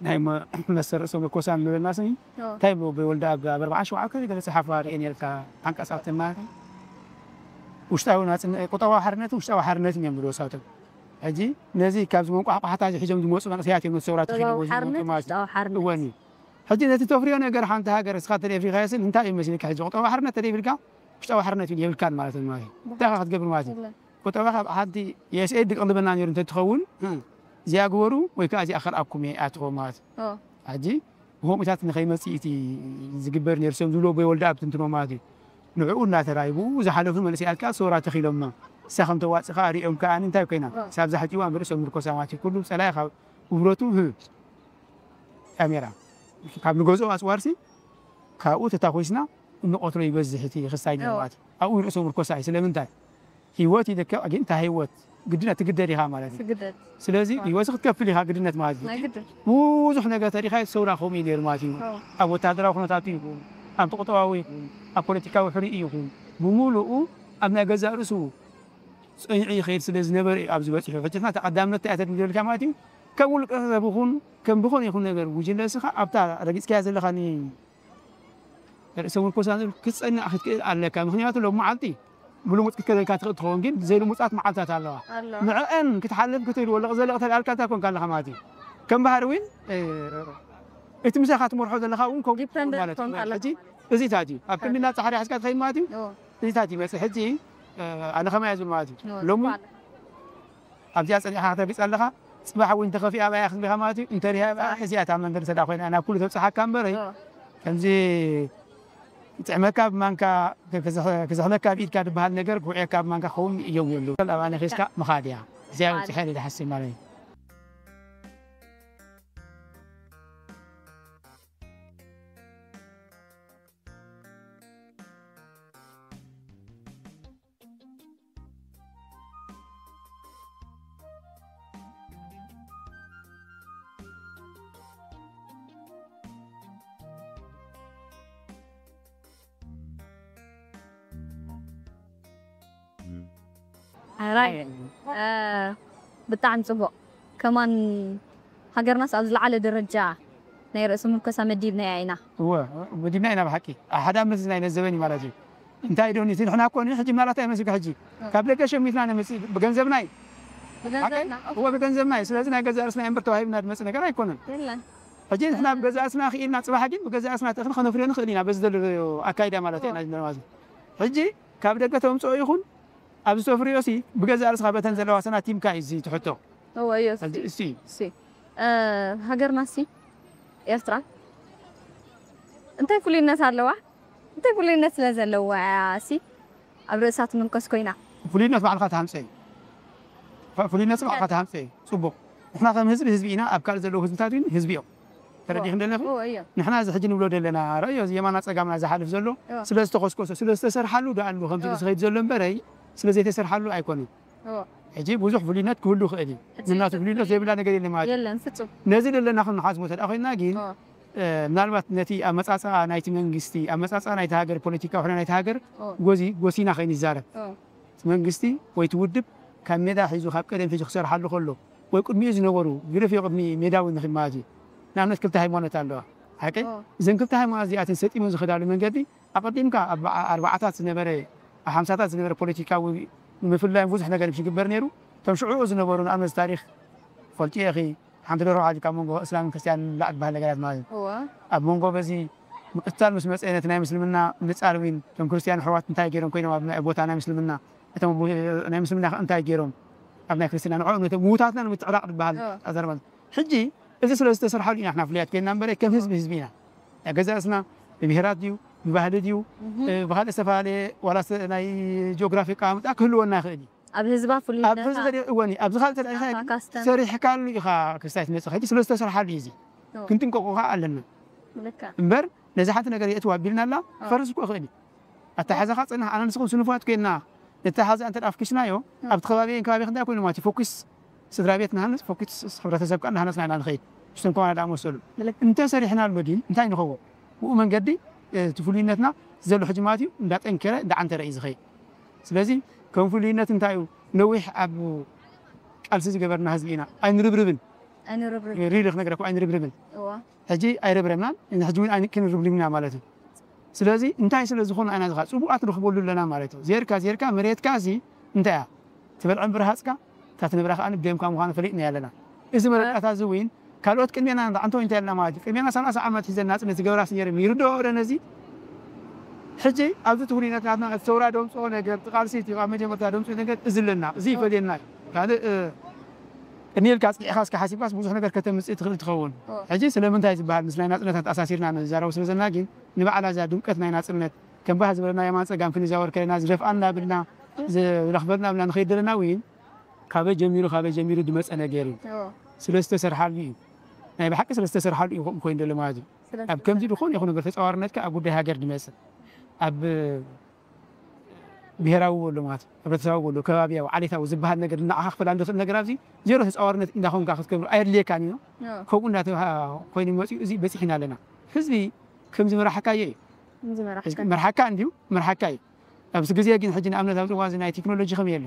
ናይ መ- መሰር ርእሶም ኮሳን ንብለና ስኒ እንታይ ብሎ ብወልደ ኣብ ኣብ ኣርባዓ ሸውዓተ ገለ ፅሓፍ ርኤ ነርካ ሓንቀፃትና ውሽጣዊ ናፅነ ቁጠባዊ ሓርነትን ውሽጣዊ ሓርነትን እዮም ዝብሎ ሳቶም ሕጂ ነዚ ካብዚ መንቋሕቋሕታ እዚ ሒዞም ዝመፁ መንእሰያት እዮም ሰውራ ተኺሉ ዝመፁ ማለት እዩ እወን እዩ ሕጂ ነቲ ተፍርዮ ነገር ሓንቲ ሃገር እስኻ ተደፊርካዮ ስን እንታይ እዩ መሲልካ ሕጂ ቁጠባዊ ሓርነት ተደፊርካ ውሽጣዊ ሓርነት እውን የብልካን ማለት እዩ። ማለት እንታይ ኢኻ ክትገብር ማለት እዩ? ቁጠባኻ ኣብ ሓንቲ የስኤድ ክቕልበና ነይሩ እንተትኸውን እዚኣ ግበሩ ወይ ከዓ እዚኣ ከልኣኩም እየ ኣትኾ ማለት እዩ። ሕጂ ብከምኡታት ንኸይመፅእ እቲ ዝግበር ነይሩ፣ ሰም ዝብሎ ቦይ ወልደ ኣብ ትንትኖ ማለት እዩ። ንዕኡ እናተራይ ብኡ ዝሓለፉ መንእሰያት ከዓ ሰውራ ተኺሎማ እሳ ከም ተዋፅእ ከዓ ሪኦም ከዓ እንታይ ኮይና ሳብ ዛሕቲዋ ንርእሶም ምርኮሳ ማለት እዩ። ኩሉ ፀላኢ ካብ ውብረቱ ካሜራ ካብ ንገዝኦ ኣፅዋርሲ ካብኡ ተታኮስና እንቐትሎ ይበዝሕ እቲ ክስታይ ነይሩ ማለት እዩ። ኣብኡ ንርእሶም ምርኮሳ እዩ። ስለምንታይ? ህይወት ይደከቕ፣ ግን እታ ህይወት ግድነት ትግደድ ኢኻ ማለት እዩ። ትግደድ። ስለዚ ህይወት ክትከፍል ኢኻ ግድነት ማለት እዩ። ናይ ግድን። ብዙሕ ነገር ተሪኻ ሰውራ ከምኡ እዩ ነይሩ ማለት እዩ። ኣብ ወታደራዊ ኩነታት ይኹን፣ ኣብ ቁጠባዊ ይኹን፣ ኣብ ፖለቲካዊ ሕርኢ ይኹን፣ ብምሉኡ ኣብ ናይ ገዛእ ርእሱ ጸኒዑ ይኸይድ ስለ ዝነበረ እዩ ኣብዚ በጺሑ። ሕጂ ንሕና ተቐዳምነት እንታይ እያ ተድልየልካ ማለት እዩ? ከም ውልቀ ሰብ ይኹን ከም ዝኾነ ይኹን ነገር ጉጅለ እስኻ ኣብታ ረጊጽካያ ዘለኻ ርእሰ ምርኮሳ ክትጸንዕ ክትክእል ኣለካ። ምኽንያቱ ሎም መዓልቲ ብልሙጽ ክትከደልካ ትኽእል ትኸውን፣ ግን ዘይልሙጻት መዓልታት ኣለዋ። ኣሎ። ንዕአን ክትሓልፍ ክትብል ወለቕ ዘለቕ ተልኣልካ እንታይ ኮንካ ኣለኻ ማለት እዩ። ከም ባህሪ እውን እቲ ምሳኻ ትመርሖ ዘለኻ እውን ከምኡ ማለት እዩ። ሕጂ እዚታት እዩ ኣብ ክንድና ጻሕሪ ሓዝካ ትኸይድ ማለት እዩ። እዚታት ይመጽእ። ሕጂ ኣነ ከማይ እያ ዝብል ማለት እዩ። ሎሚ ኣብዚኣ ጸኒዕካ ከተርግጽ ኣለኻ። ጽባሕ እውን እንተኸፊኣ ባያ ክትብልካ ማለት እዩ። እንተሪሃ ባያ እዚኣ እታ መንገዲ ተዳ ኮይና ናብ ኩሉ ተብጽሓካ እምበረይ ከምዚ ይጥዕመካ ብማንካ ክዝሕለካ ብኢድካ ዝበሃል ነገር ክውዕየካ ብማንካ ክኸውን እዮም የብሉ። ኣብ ኣነ ሒዝካ ምኻድ እያ። እዚኣ በጺሐ ኢለ ዝሓስብ ማለት እዩ። ሕራይ ብጣዕሚ ፅቡቕ። ከማን ሃገርናስ ኣብ ዝለዓለ ደረጃ ናይ ርእሲ ምርኮሳ መዲብናያ ኢና። እወ መዲብና ኢና ብሓቂ። ሓደ ኣመት ናይ ነዘበኒ ማለት እዩ። እንታይ ዶ እቲ ንሕና እኮ ሕጂ ምናልባት ኣይመስልካ ሕጂ ካብ ደገ ሸሚትና ነመፅእ ብገንዘብና እዩ። እወ ብገንዘብና እዩ። ስለዚ ናይ ገዛ ርስና እምበር ተዋሂብና ዝመፅእ ነገር ኣይኮነን። ሕጂ ንሕና ብገዛ ርስና ክኢልና ፅባሕ ግን ብገዛ ርስና ተእኽሊ ከነፍርዮ ንኽእል ኢና በዚ ዘሎ ኣካይዳ ማለት እዩ። ሕጂ ካብ ደገ ተምፅኦ ይኹን ኣብዚ ተፍርዮ ሲ ብገዛእ ርእስኻ በተን ዘለዋ ሰናቲምካ እዩ እዚ ትሕቶ። እወ እዮ። ሕጂ እስቲ እሲ ሃገርና ሲ ኤርትራ እንታይ ፍሉይነት ኣለዋ? እንታይ ፍሉይነት ስለ ዘለዋ እያ ሲ ኣብ ርእሳ ትምርኮስ ኮይና? ፍሉይነት ባዕልኻ ትሃንፀ እዩ። ፍሉይነት ባዕልኻ ትሃንፀ እዩ። ፅቡቕ። ንሕና ከም ህዝቢ ህዝቢ ኢና። ኣብ ካልእ ዘለዉ ህዝብታት እውን ህዝቢ እዮም። ተረዲእክን ደለኺ? ንሕና እዚ ሕጂ ንብሎ ደለና ረእዮ እዚ የማና ጸጋምና ዝሓልፍ ዘሎ ስለ ዝተኾስኮሰ ስለ ዝተሰርሓሉ ደኣ ኣሎ ከምዚ ዝኸይድ ዘሎ እምበረይ ስለ ዘይተሰርሓሉ ኣይኮነን። ሕጂ ብዙሕ ፍሉይነት ክህሉ ይኽእል እዩ። ንናቱ ፍሉይነት ዘይብላ ነገር የለ ማለት እዩ። ነዚ ደለና ከም ንሓስቦ ተደኣ ኮይንና ግን ምናልባት ነቲ ኣመጻጽኣ ናይቲ መንግስቲ ኣመጻጽኣ ናይቲ ሃገር ፖለቲካዊ ኩነ ናይቲ ሃገር ጎዚ ጎሲና ከይንዛረብ እቲ መንግስቲ ወይ እቲ ውድብ ካብ ሜዳ ሒዙ ካብ ቀደም ሒዙ ክሰርሓሉ ከሎ ወይ ቅድሚኡ ዝነበሩ ግደፍዮ ቅድሚ ሜዳ እውን ንኽድ ማለት እዩ። ንኣብነት ክልተ ሃይማኖት ኣለዋ ሓቀይ እዘን ክልተ ሃይማኖት እዚኣተን ሰጢመን ዝኸዳሉ መንገዲ ኣቐዲምካ ኣብ ኣርባዓታት ዝነበረ ኣብ ሓምሳታት ዝነበረ ፖለቲካዊ ምፍላይ ብዙሕ ነገር ዝግበር ነይሩ። እቶም ሽዑኡ ዝነበሩ ንኣብነት ታሪኽ ፈልጥዮ ኢኺ ሓንቲ ደርሆ ዓሊካ ኣብ መንጎ እስላምን ክርስትያንን ላዕ ዝበሃል ነገራት ማለት እዩ። ኣብ መንጎ በዚ ምቅትታል ምስ መፀ ነቲ ናይ ምስልምና ምፃር እውን እቶም ክርስትያን ኣሕዋት እንታይ ገይሮም ኮይኖም ኣብ ናይ ቦታ ናይ ምስልምና እቶም ናይ ምስልምና ከ እንታይ ገይሮም ኣብ ናይ ክርስትና ንዕኦም ነቶም ምዉታትና ንምትዕራቕ ዝበሃል ኣዘርባ ሕጂ እዚ ስለ ዝተሰርሓሉ ኢና ንሕና ፍሉያት ኮይንና እምበረ ከም ህዝቢ ህዝቢ ኢና ናይ ገዛእ ርእስና ብብሄራት ድዩ ብባህሊ ድዩ ብካልእ ዝተፈላለየ ዋላ ናይ ጂኦግራፊ ኣቀማምጣ ክህልወና ይኽእል እዩ ኣብ ህዝባ ፍሉይነታ ኣብ ህዝቢ ተሪእወኒ ኣብዚ ካልእ ተሪእኻ ካስተን ሰሪሕካሉ ኢኻ ክስታይ ትመጽእ ሕጂ ስለ ዝተሰርሓሉ እዩ እዚ ክንጥንቀቑ ከዓ ኣለና ልካ እምበር ነዚ ሓንቲ ነገር የእትዋ ኣቢልና ኣላ ክፈርስ እኮ ይኽእል እዩ ኣተሓሕዛኻ ፅንሕ ኣነ ንስኹም ስኑፋት ኮይንና ነቲ ሓዚ እንተ ኣፍኪስናዮ ኣብቲ ከባቢ ከባቢ ክንታይ ኮይኑ ማለት ፎኪስ ስድራ ቤት ንሃንፅ ፎኪስ ሕብረተሰብ ከዓ ንሃነፅና ኢና ንኸይድ እሽቶም ከማና ደኣ መሰሉ እንተ ሰሪሕናሉ ግን እንታይ ንኸውን ብኡ መንገዲ እቲ ፍሉይነትና ዘሎ ሕጂ ማለት እዩ እንዳጠንከረ እንዳዓንተረ እዩ ዝኸይድ ስለዚ ከም ፍሉይነት እንታይ እዩ ነዊሕ ኣብ ቃልሲ ዝገበርና ህዝቢ ኢና ኣይንርብርብን ሪሊ ክነግረኩ ኣይንርብርብን ሕጂ ኣይረብረብናን ሕጂ እውን ኣይንክንርብርብና ማለት እዩ ስለዚ እንታይ ስለ ዝኾነ ኣይና ዝኻ ፅቡቃት ንረኽበሉ ኣለና ማለት እዩ ዜርካ ዜርካ መሬትካ እዚ እንታይ እያ ትበልዐን ብረሃፅካ እታ ትነብራ ከዓ ንደምካ ምዃኑ ፈሊጥና ኣለና እዚ መረዳእታ እዚ እውን ካልኦት ቅድሜና ንዓንቶ እንታይ ኣለና ማለት እዩ ቅድሜና ሰላሳ ዓመት ሒዘን ናፅነት ዝገብራስ ነይረን ይርድኦ ዶ ነዚ ሕጂ ኣብዚ እቲ ፍሉይነት ናትና እቲ ሰውራ ደምፅኦ ነገር፣ እቲ ቃልሲ እቲ ኣብ መጀመርታ ደምፅኦ ነገር እዚ ኣለና፣ እዚ ይፈልየና እዩ። ካልእ፣ እ፣ ቅድሚ ኢልካ ኣፅሊዕኻ እስከ ሓሲብካስ ብዙሕ ነገር ከተምፅእ ትኽእል ትኸውን። ሕጂ ስለምንታይ ዝበሃል ምስ ናይ ናፅነት ኣተኣሳሲርና ንዛረቡ ስለ ዘለና ግን ንባዕላ እዛ ድምቀት ናይ ናፅነት ከም ባህ ዝበለና የማን ፀጋም ክንዛወር ከለና ዝደፍኣና ብልና ዝረኽበልና ብልና ንኸይድ ዘለና እውን ካበይ ጀሚሩ ካበይ ጀሚሩ ድመፀ ነገር እዩ። ስለ ዝተሰርሓሉ እዩ። ናይ ብሓቂ ስለ ዝተሰርሓሉ እዩ ከምኡ ኮይኑ ዘሎ ማለት እዩ። ኣብ ከምዚ ዝኾነ ይኹን ነገር ተፃዋርነትካ ኣብ ጉዳይ ሃገር ድመፅእ ኣብ ብሄራዊ ወሎ ማለት እዩ፣ ሕብረተሰባዊ ወሎ፣ ከባቢያዊ፣ ዓሌታዊ ዝበሃል ነገር ንዓኻ ክፈላ እንድኽእል ነገር ኣብዚ ዜሮ ተፃዋርነት እንዳኾንካ ክትገብሩ ኣየድልየካን እዩ። ከምኡ እንዳተብሃ ኮይኑ መፅኡ እዚ በፂሕና ኣለና። ህዝቢ ከምዚ መራሕካዮ እዩ። እዚ መራሕ ሕጂ መርሓካ እንዲዩ መርሓካ እዩ። ኣብዚ ግዜ ግን ሕጂ ንኣብነት ኣብዚ እዋን እዚ ናይ ቴክኖሎጂ ከመይ የለ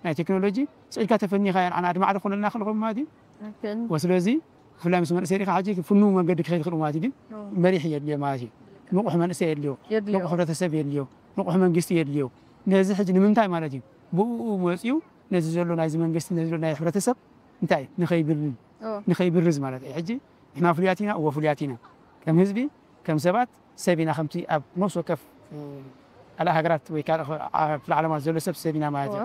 ናይ ቴክኖሎጂ ስኢልካ ተፈኒኻ እያ ንዓና ኣድማዕዶ ክኾነልና ክልኹም ማለት እዩ። ወስለዚ ብፍላይ ምስ መንእሰይ ዲኻ ሕጂ ፍኑው መንገዲ ክኸይድ ክእል ማለት እዩ። ግን መሪሕ የድልዮ ማለት እዩ። ንቑሕ መንእሰይ የድልዮ፣ የድልዮ። ንቑሕ ሕብረተሰብ የድልዮ፣ ንቑሕ መንግስቲ የድልዮ። ነዚ ሕጂ ንምንታይ ማለት እዩ ብኡ መፅዩ ነዚ ዘሎ ናይዚ መንግስቲ ነዚ ዘሎ ናይ ሕብረተሰብ እንታይ ንኸይብርዝ ንኸይብርዝ ማለት እዩ። ሕጂ ንሕና ፍሉያት ኢና፣ እወ ፍሉያት ኢና። ከም ህዝቢ ከም ሰባት ሰብ ኢና፣ ከምቲ ኣብ ነፍሲ ወከፍ ካልእ ሃገራት ወይ ካልእ ክፍለ ዓለማት ዘሎ ሰብ ሰብ ኢና ማለት እዩ።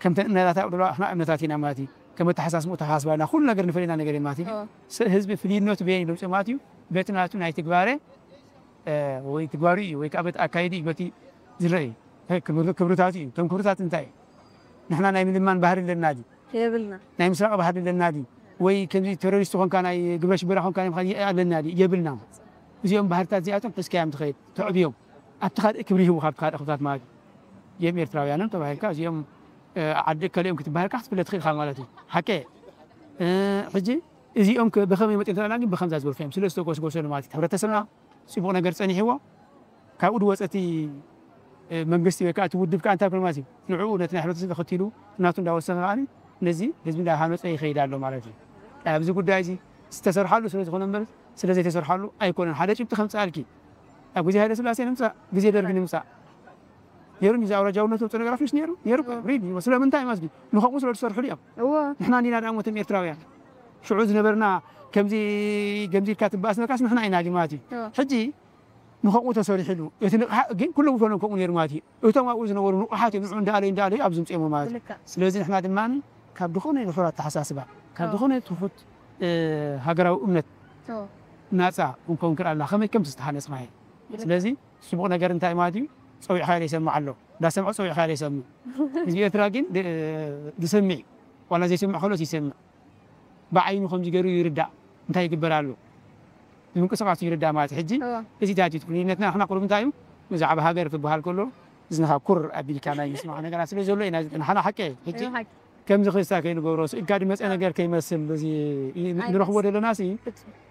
ከምተን እምነታት ኣብ ደለዋ ንሕና እምነታት ኢና ማለት እዩ። ከም ኣተሓሳስብኡ ኣተሓሳስባና ኩሉ ነገር ንፈልየና ነገር እዩ ማለት እዩ። ስ- ህዝቢ ፍልይነቱ በየን እዩ ደምፅኦ ማለት እዩ። በቲ ናቱ ናይ ትግባረ እ፣ ወይ ትግባሩ እዩ ወይ ከዓ በቲ ኣካይዱ እዩ በቲ ዝረአ እዩ። ክብር- ክብርታቱ እዩ። እቶም ክብርታት እንታይ እዩ? ንሕና ናይ ምልማን ባህሪ ኣለና ድዩ? የብልና ናይ ምስራቕ ባህሊ ኣለና ድዩ? ወይ ከምዚ ቴሮሪስት ኾንካ ናይ ግብረ ሽበራ ኾንካ ናይ ምኻድ ኣለና ድዩ? የብልና። እዚኦም ባህርታት እዚኣቶም ሒዝካዮም ትኸይድ ተዕብዮም ኣብቲ ካልእ ክብሪ ይህቡ ካብቲ ካልእ ክብታት ማለት እዩ። እዚኦም ኤርትራውያንን ተባሂልካ እዚኦም ዓዲ እከሊኦም ክትበሃልካ ክትፍለጥ ትኽእል ኢኻ ማለት እዩ። ሓቂ ሕጂ እዚኦም ብኸመይ መፂኦም ተለና ግን ብኸምዛ ዝበልካዮም ስለ ዝተጎስጎሰሉ ማለት እዩ። ሕብረተሰብና ፅቡቕ ነገር ፀኒሕዎ ካብኡ ድወፀ እቲ መንግስቲ ወይ ከዓ እቲ ውድብ ከዓ እንታይ ኮይኑ ማለት እዩ ንዕኡ ነቲ ናይ ሕብረተሰብ ተኸቲሉ ናቱ እንዳወሰኸ ከዓ ነዚ ህዝቢ እንዳሃነፀ ይኸይድ ኣሎ ማለት እዩ። ኣብዚ ጉዳይ እዚ ዝተሰርሓሉ ስለ ዝኾነ እምበር ስለ ዘይተሰርሓሉ ኣይኮነን። ሓደ ጭብጢ ከምፅኣልኪ ኣብ ግዜ ሃይለ ስላሴ ንምፃእ ግዜ ደርጊ ንምፃእ ነይሩ እዚ ኣውራጃውነት ዘውፅእ ነገራት ምስ ነይሩ ነይሩ ሪድ ስለምንታይ ማለት እዩ ንኸምኡ ስለ ዝሰርሕሉ እዮም። እወ ንሕና እንዲና ደኣ ሞቶም ኤርትራውያን ሽዑ ዝነበርና ከምዚ ከምዚ ኢልካ ትበኣስ ነካስ ንሕና ኢና ድዩ ማለት እዩ። ሕጂ ንኸምኡ ተሰሪሕሉ እቲ ንቕሓ ግን ኩሎም ይፈልዮም ከምኡ ነይሩ ማለት እዩ። እቶም ኣብኡ ዝነበሩ ንቑሓት እዮም ንዑ እንዳኣለዩ እንዳኣለዩ ኣብዚ ምፅኦሞ ማለት እዩ። ብልክዕ ስለዚ ንሕና ድማ ካብ ዝኾነ ድሑር ኣተሓሳስባ ካብ ዝኾነ ትሑት ሃገራዊ እምነት እወ ናፃ ክንከውን ክእል ኣለና ከመይ ከም ዝተሃነፅና እዩ። ስለዚ ፅቡቕ ነገር እንታይ ማለት እዩ ፀዊዕካ ዘይሰምዕ ኣሎ እንዳሰምዐ ፀዊዕካ ዘይሰምዕ ህዝቢ ኤርትራ ግን ዝሰምዕ እዩ ዋላ ዘይሰምዕ ከሎስ ይሰምዕ ብዓይኑ ከምዚ ገይሩ ይርዳእ እንታይ ይግበር ኣሎ ምንቅስቃሱ ይርዳእ ማለት እዩ። ሕጂ እዚታት እዩ ፍልይነትና ንሕና ቁሩብ እንታይ እዩ ብዛዕባ ሃገር ክበሃል ከሎ እዝንኻ ኩር ኣቢልካ ናይ ምስማዕ ነገራት ስለ ዘሎ ኢና ንሓና ሓቂ እዩ። ሕጂ ከምዚ ክስታ ከይንገብሮ ስኢልካ ድመፀ ነገር ከይመስል እዚ ንረኽቦ ዘለና ሲ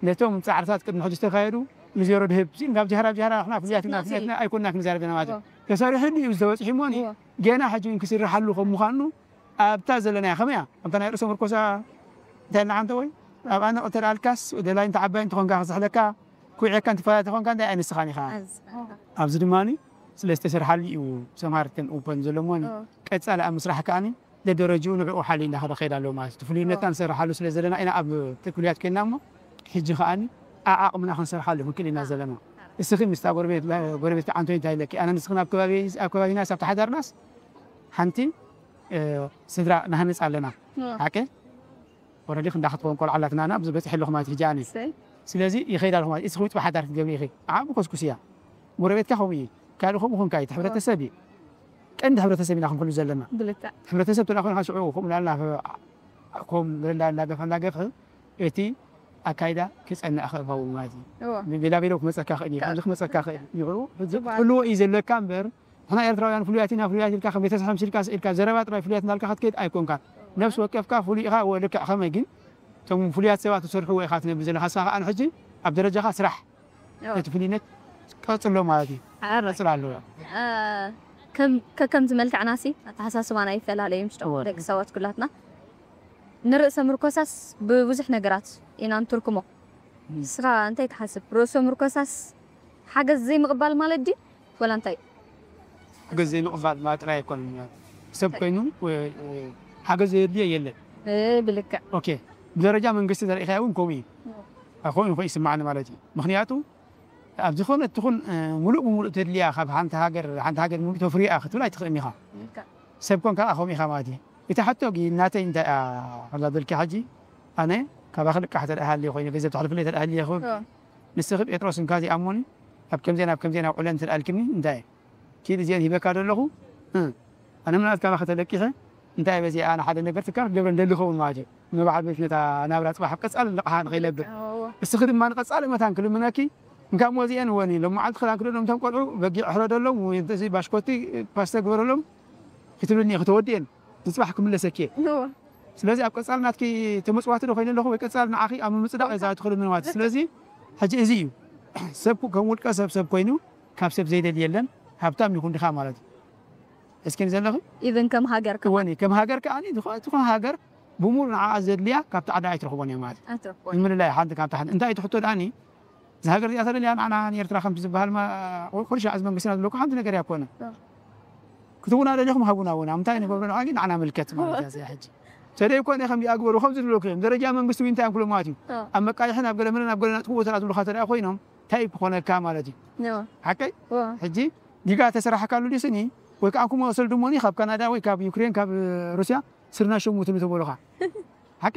ነቶም ፃዕርታት ቅድሚ ሕጂ ዝተካየዱ ንዜሮ ድህብ ናብ ጃህራ ጃህራ ንሕና ፍሉያትና ፍሉያትና ኣይኮንና ክንዛረብ ዘለና ማለት እዩ። ተሰሪሑ እዩ ዝተበፅሑ እሞ ገና ሕጂ እውን ክስርሓሉ ከም ምዃኑ ኣብታ ዘለና እያ ከመይ እያ ኣብታ ናይ ርእሶ ምርኮሳ እንታይ ኢልና ዓንተ ወይ ኣብኣ ነቕ ተልኣልካስ ደላይ እንተ ዓባይ እንተኾንካ ክስሕለካ ኩዒካ እንትፈላለ ተኾንካ እንታይ ኣይ ንስኻን ኢኻ ኣብዚ ድማ ስለ ዝተሰርሓሉ እዩ ሰምሃር ከም ኦፐን ዘሎ እሞ ቀፃሊ ኣብ ምስራሕ ከኣ ደደረጅኡ ንዕኡ ሓልዩ እንዳኸደ ከይድ ኣለዎ ማለት እዩ። ፍሉይነትና ንሰርሓሉ ስለ ዘለና ኢና ኣብ ፍሉያት ኮይንና እሞ ሕጂ ከኣ ኣዓቕምና ክንሰርሓሉ ክንክእል ኢና ዘለና። እስኺ ምስታ ጎረቤት ጎረቤት ዓንቶይ እንታይ ኢለኪ ኣነ ንስኽን ኣብ ከባቢ ኣብ ከባቢናስ ኣብቲ ሓዳርናስ ሓንቲ ስድራ ናሃንፅ ኣለና ሓቂ ወረዲ ክንዳ ክትኸውን ቆልዓ ኣላትና ኣብዚ በፂሐ ኣለኹ ማለት ሕጂ ኣነ ስለዚ ይኸይድ ኣለኹ ማለት እስኺ ውጭ ብሓዳር ክትገብሪ ኢኺ ዓብ ኮስኩስ እያ ጎረቤትካ ከምኡ እዩ ካልእ ከምኡ ኮንካ እዩ ሕብረተሰብ እዩ ቀንዲ ሕብረተሰብ ኢና ክንክሉ ዘለና ብልክዕ ሕብረተሰብ ተላ ኮይንካ ሽዑ ከምኡ ላልና ከም ላልና ገፋ እንዳገፍሒ እቲ ኣካይዳ ክፀንዕ ክእል ማለት እዩ ቤላቤሎ ክመፀካ ክእል እዩ ከምዚ ክመፀካ ክእል እዩ ክልዎ እዩ ዘለካ እምበር ንሕና ኤርትራውያን ፍሉያት ኢና ፍሉያት ኢልካ ከም ቤተሰብ ሓምሲልካ ስኢልካ ዘረባ ጥራይ ፍሉያት እንዳልካ ክትከይድ ኣይኮንካን ነፍሲ ወከፍካ ፍሉይ ኢኻ ወልክዕ ከመይ ግን እቶም ፍሉያት ሰባት ዝሰርሕዎ ኢኻ ትነብር ዘለኻ ንስኻ ከዓ ንሕጂ ኣብ ደረጃኻ ስራሕ እቲ ፍሉይነት ቀፅሎ ማለት እዩ ቀፅል ኣለዎ ከከም ዝመልክዕና ሲ ኣተሓሳስባና ይፈላለ እዩ ምስ ደቂ ሰባት ኩላትና ንርእሰ ምርኮሳስ ብብዙሕ ነገራት ኢና ንትርክሞ ስኻ እንታይ ትሓስብ ርእሰ ምርኮሳስ ሓገዝ ዘይምቕባል ማለት ድዩ ወላ እንታይ ሓገዝ ዘይምቕባል ማለት ጥራይ ኣይኮነን ሰብ ኮይኑ ሓገዝ ዘየድልዮ የለን ብልክዕ ብደረጃ መንግስቲ ዘርእኻዮ እውን ከምኡ እዩ ከምኡ ይስማዓኒ ማለት እዩ ምክንያቱ ኣብ ዝኾነ ትኹን ሙሉእ ብሙሉእ ተድልያ ካብ ሓንቲ ሃገር ሓንቲ ሃገር ሙሉእ ተፍርያ ክትብል ኣይትኽእልን ኢኻ። ሰብ ኮንካ ከምኡ ኢኻ ማለት እዩ። እቲ ሕቶ ግን ናተይ እንታይ እያ ኣላ በልኪ ሕጂ ኣነ ካባኺ ልቃሕ ተደኣ ሃልየ ኮይኑ ገንዘብ ተሕልፍለይ ተደኣ ሃልየ ይኸውን። ንስኺ ጴጥሮስ እንካ ዘይኣሞኒ ኣብ ከምዚአን ኣብ ከምዚአን ኣብ ዕለን ተደኣልክኒ እንታይ ክኢል እዚአን ሂበካ ደለኹ። ኣነ ምናት ካባኺ ተለቂኸ እንታይ በዚ ኣነ ሓደ ነገር ትካል ክገብረ እንደሊ ኸውን ማለት እዩ። ንበዓል ቤት ነታ ናብራ ፅባሕ ኣብ ቀፃሊ ልቕሓ ንኸይነብር እስኺ ድማ ንቐፃሊ መታን ክልምነኪ እንካ እሞ እዚአን ወኒ ሎም መዓልቲ ክዳን ክደሎም እቶም ቆልዑ በጊዕ ሕረደሎም ወይ እንተዚ ባሽኮቲ ፓስተ ግበረሎም ክትብልኒ ክትወድየን ንፅባሕ ክምለሰኪ እየ። ስለዚ ኣብ ቀፃሊ ናትኪ ተመፅዋቲ ዶ ኮይነ ኣለኹ ወይ ቀፃሊ ንዓኺ ኣብ ምምፅዳቕ እየ ዝኣትኽሉ ምንዋት። ስለዚ ሕጂ እዚ እዩ ሰብ ከም ውልቀ ሰብ ሰብ ኮይኑ ካብ ሰብ ዘይደሊ የለን። ሃብታም ይኹን ድኻ ማለት እዩ። እስኪ ዘለኺ ኢቨን ከም ሃገር ወኒ ከም ሃገር ከዓኒ ዝኾነ ዝኾነ ሃገር ብሙሉ ንዓኣ ዘድልያ ካብቲ ዓዳ ኣይትረኽቦን እያ ማለት እዩ። ኣይትረኽቦን። ንምልላይ ሓንቲ ካብቲ ሓንቲ እንታይ ትሕቶ ደኣኒ እዛ ሃገር እዚኣ ተደልያ ንዓና ንኤርትራ ከምቲ ዝበሃል ማ- ቁርሻ እዚ መንግስትና ዝብለኩ ሓንቲ ነገር እያ ኮነ ክትውና ደሊኹም ሃቡና ውና ምንታይ ንገብሮ ንዓ ግን ንዓና ምልከት ማለት እያ እዚኣ ሕጂ ተደይ ኮነ ከም ይኣግበሩ ከም ዝብለኩ እዮም ደረጃ መንግስቲ ዊንታ እዮም ክብሎ ማለት እዩ ኣብ መቃይሕን ኣብ ገለመለን ኣብ ገለና ጥቁ ተራ ዝብሉካ ተደኣ ኮይኖም እንታይ ክኾነካ ማለት እዩ ሓቀይ ሕጂ ዲጋ ተሰራሕካሉ ዲስኒ ወይ ከዓ ኩሞ ሰልድሞኒ ካብ ካናዳ ወይ ካብ ዩክሬን ካብ ሩስያ ስርና ሸሙ ትብሉ ተበሉኻ ሓቀ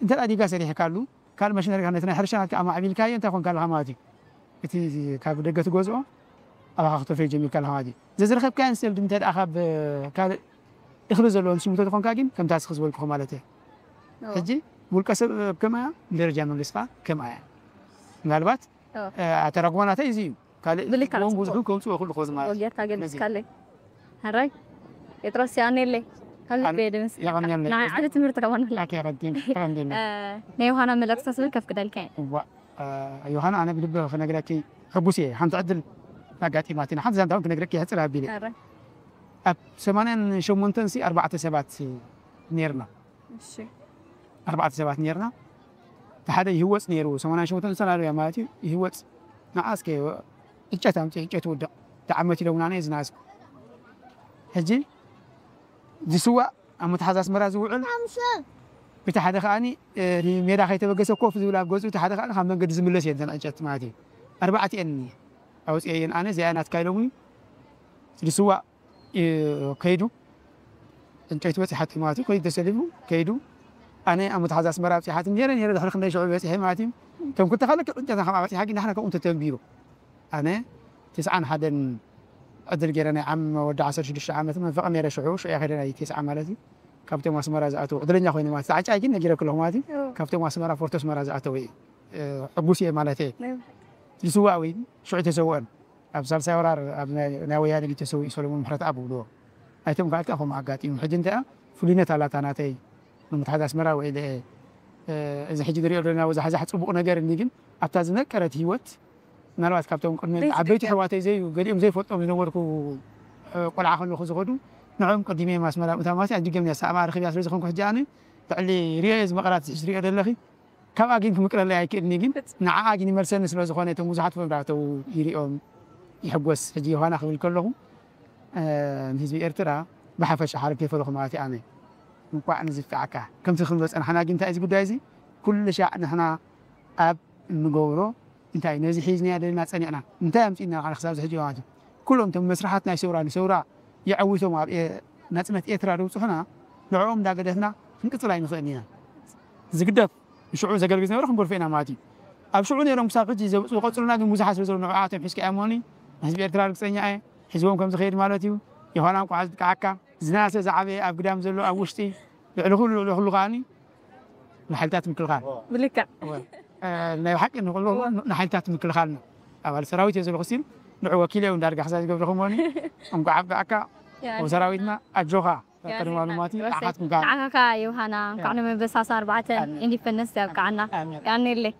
እንተ ዲጋ ሰሪሕካሉ ካልእ መሽነሪ ነቲ ናይ ሕርሻ ናትካ ኣማዕቢልካዮ እንታይ ኮንካ ኣለኻ ማለት እዩ እቲ ካብ ደገ ትገዝኦ ኣባኻ ክተፍርዮ ጀሚርካ ኣለኻ ማለት እዩ ዘዝረኸብካዮን ሰብ እንተ ደኣ ካብ ካልእ እኽሊ ዘለዎን ስምቶ ዝኾንካ ግን ከምታ ስኺ ዝበልኩኹ ማለት እየ ሕጂ ውልቀ ሰብ ከመያ ደረጃ መንግስቲ ከመያ ምናልባት ኣተራጉማ ናተይ እዚ እዩ ካልእ ብልካ ጽቡቅ። ብዙሑ ከምጽኡ ክሉ ክወዝ ማለት ወጊያታ ገልጽካለይ ሕራይ ጴጥሮስ ያኔለይ ከልቤ ድምስ የቐንየለይ። ንዓይ ዓዲ ትምህርቲ ከማን ኣኬ ረዲን ረዲን ናይ ዮሃና መልእክቲ ስብል ከፍቅደልካ እየ እዋ ዮሃና ኣነ ብልቢ ክነግረኪ ሕጉስ እየ ሓንቲ ዕድል ኣጋጢማትና ሓንቲ ዛንታውን ክነግረኪ ይሕፅር ኣቢለ ሕራይ ኣብ ሰማንያን ሸሞንተን ሲ ኣርባዕተ ሰባት ነርና እሺ ኣርባዕተ ሰባት ነርና እቲ ሓደ ይህወፅ ነይሩ ሰማንያን ሸሞንተን ዝሰላሉ እያ ማለት እዩ ይህወፅ ንዓ እስከ ዕጨት ኣምፅእ ዕጨት ውድቕ ተዓመት ኢሎምና ነ ዝናስኩ ሕጂ ዝስዋእ ኣብ መትሓዝ ኣስመራ ዝውዕል እቲ ሓደ ከዓኒ ሜዳ ከይተበገሰ ኮፍ ዝብል ኣብ ገዝኡ እቲ ሓደ ከዓ ካብ መንገዲ ዝምለስ እየ ዕጨት ማለት እዩ ኣርባዕቲኤን ኣውፅኤየን ኣነ እዚኣ ናትካ ኢሎምኒ ዝስዋእ ከይዱ ዕንጨይቲ በፂሓቶ ማለት እዩ ከይዱ ተሰሊፉ ከይዱ ኣነ ኣብ መትሓዝ ኣስመራ ኣብፂሓት ነረ ነረ ድሕሪ ክንደይ ሽዑ በፂሐ ማለት እዩ እቶም ክልተ ካልእ ዕንጨታ ካብ በፂሓ ግን ንሕና ከምኡ ተተንቢሩ ኣነ ተስዓን ሓደን ዕድል ገይረ ናይ ዓም ወዲ ዓሰርተ ሽዱሽተ ዓመት መንፈቐ ነረ ሽዑ ሽዑ ከይደ ናይ ተስዓ ማለት እዩ ካብቶም ኣስመራ ዝኣተው ዕድለኛ ኮይኑ ማለት ፃዕጫይ ግን ነጊረ ክለኹ ማለት እዩ ካብቶም ኣስመራ ፎርቶ ኣስመራ ዝኣተው እዩ ሕጉስ እየ ማለት እየ ዝስዋእ ወይ ሽዑ ተሰውአን ኣብ ሳልሳይ ወራር ኣብ ናይ ወያነ ተሰዊኡ ሰለሙን ምሕረት ኣብ ብልዎ ኣይቶም ካልካ ከምኡ ኣጋጢሙ ሕጂ እንታይ ፍሉይነት ኣላታ ናተይ ንምትሓዝ ኣስመራ ውዒለ እዚ ሕጂ ንሪኦ ዘለና ወዛሕዛሕ ፅቡቕ ነገር እኒ ግን ኣብታ ዝነቀረት ህይወት ምናልባት ካብቶም ቅድሚ ዓበይቲ ሕዋተይ ዘዩ ገሊኦም ዘይፈልጦም ዝነበርኩ ቆልዓ ከለኹ ዝኸዱ ንዕኦም ቅዲመ ኣስመራ ምእታ ማለት ኣጅገም እያ ሰኣማ ረኺብያ ስለ ዝኾንኩ ሕጂ ኣነ ትዕሊ ሪኦ ዝመቐራት ዝሕሽ ሪኦ ዘለኺ ካብኣ ግን ክምቅረለይ ኣይክእልኒ ግን ንዓኣ ግን ይመልሰኒ ስለ ዝኾነ እቶም ብዙሓት ወዳተው ይሪኦም ይሕጎስ ሕጂ ዮሃና ክብል ከለኹ ንህዝቢ ኤርትራ ብሓፈሻ ሓረግ ከይፈለኹ ማለት ኣነ እንቋዕ ንዝብቃዕካ ከምቲ ክንብል ጸናሕና ግን እንታይ እዚ ጉዳይ እዚ ኩሉ ሻዕ ንሕና ኣብ እንገብሮ እንታይ ነዚ ሒዝና ዘለና ጸኒዕና እንታይ ኣምጺእና ንዓና ክሳብ ዝሕጂ ማለት ኩሎም እቶም መስራሓት ናይ ሰውራ ንሰውራ የዐዊቶም ኣብ ናጽነት ኤርትራ ደብጽሑና ንዕኦም እንዳገደፍና ክንቅጽል ኣይንኽእልን ኢና ዝግደፍ ንሽዑ ዘገልግል ዝነበረ ክንገድፎ ኢና ማለት እዩ ኣብ ሽዑ ነይሮም ክሳብ ሕጂ ዘምፅኡ ቀፅሉና ግን ብዙሓት ስለ ዘለዉ ንዕኣቶም ሒዝካ እያ እሞኒ ንህዝቢ ኤርትራ ርግፀኛ እየ ሒዝዎም ከም ዝኸይድ ማለት እዩ የሆና እንኳዓ ዝብቅዓካ ዝናሰ ዝዓበየ ኣብ ግዳም ዘሎ ኣብ ውሽጢ ልዕሊ ኩሉ ልዕሊ ኩሉ ከዓኒ ንሓይልታት ምክልኻል ብልክዕ ናይ ብሓቂ ንሓይልታት ምክልኻልና ኣባል ሰራዊት እየ ዘለኹ ሲል ንዑ ወኪል እየ እንዳርጋ ክሳ ዝገብረኹም እሞኒ እንኳዓ ብቅዓካ ሰራዊትና ኣጆኻ ቀድማ ልማቲ ኣሓት ምጋ ንዓኻ ዮሃና እንኳዕ ንመበሳሳ ኣርባዕተ ኢንዲፐንደንስ ያብቃዓና ያኔለይ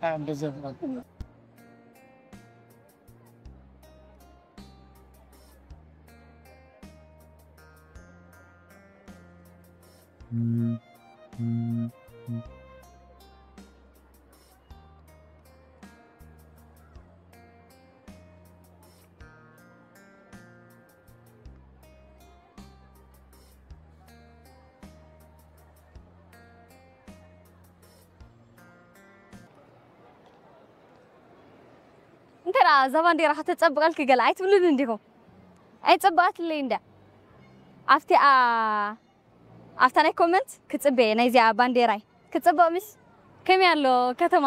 እንታይ ደኣ እዛ ባንዴራ ከተጸብቐልኪ ገለ ኣይትብሉን እንዲኹም? ኣይጸብቓትለይ እንድያ። ኣብቲ፣ ኣ-፣ ኣብታ ናይ ኮመንት ክጽበየ ናይዚኣ ባንዴራይ። ክጽበቕ ምሽ? ከመይ ኣሎ ከተማ?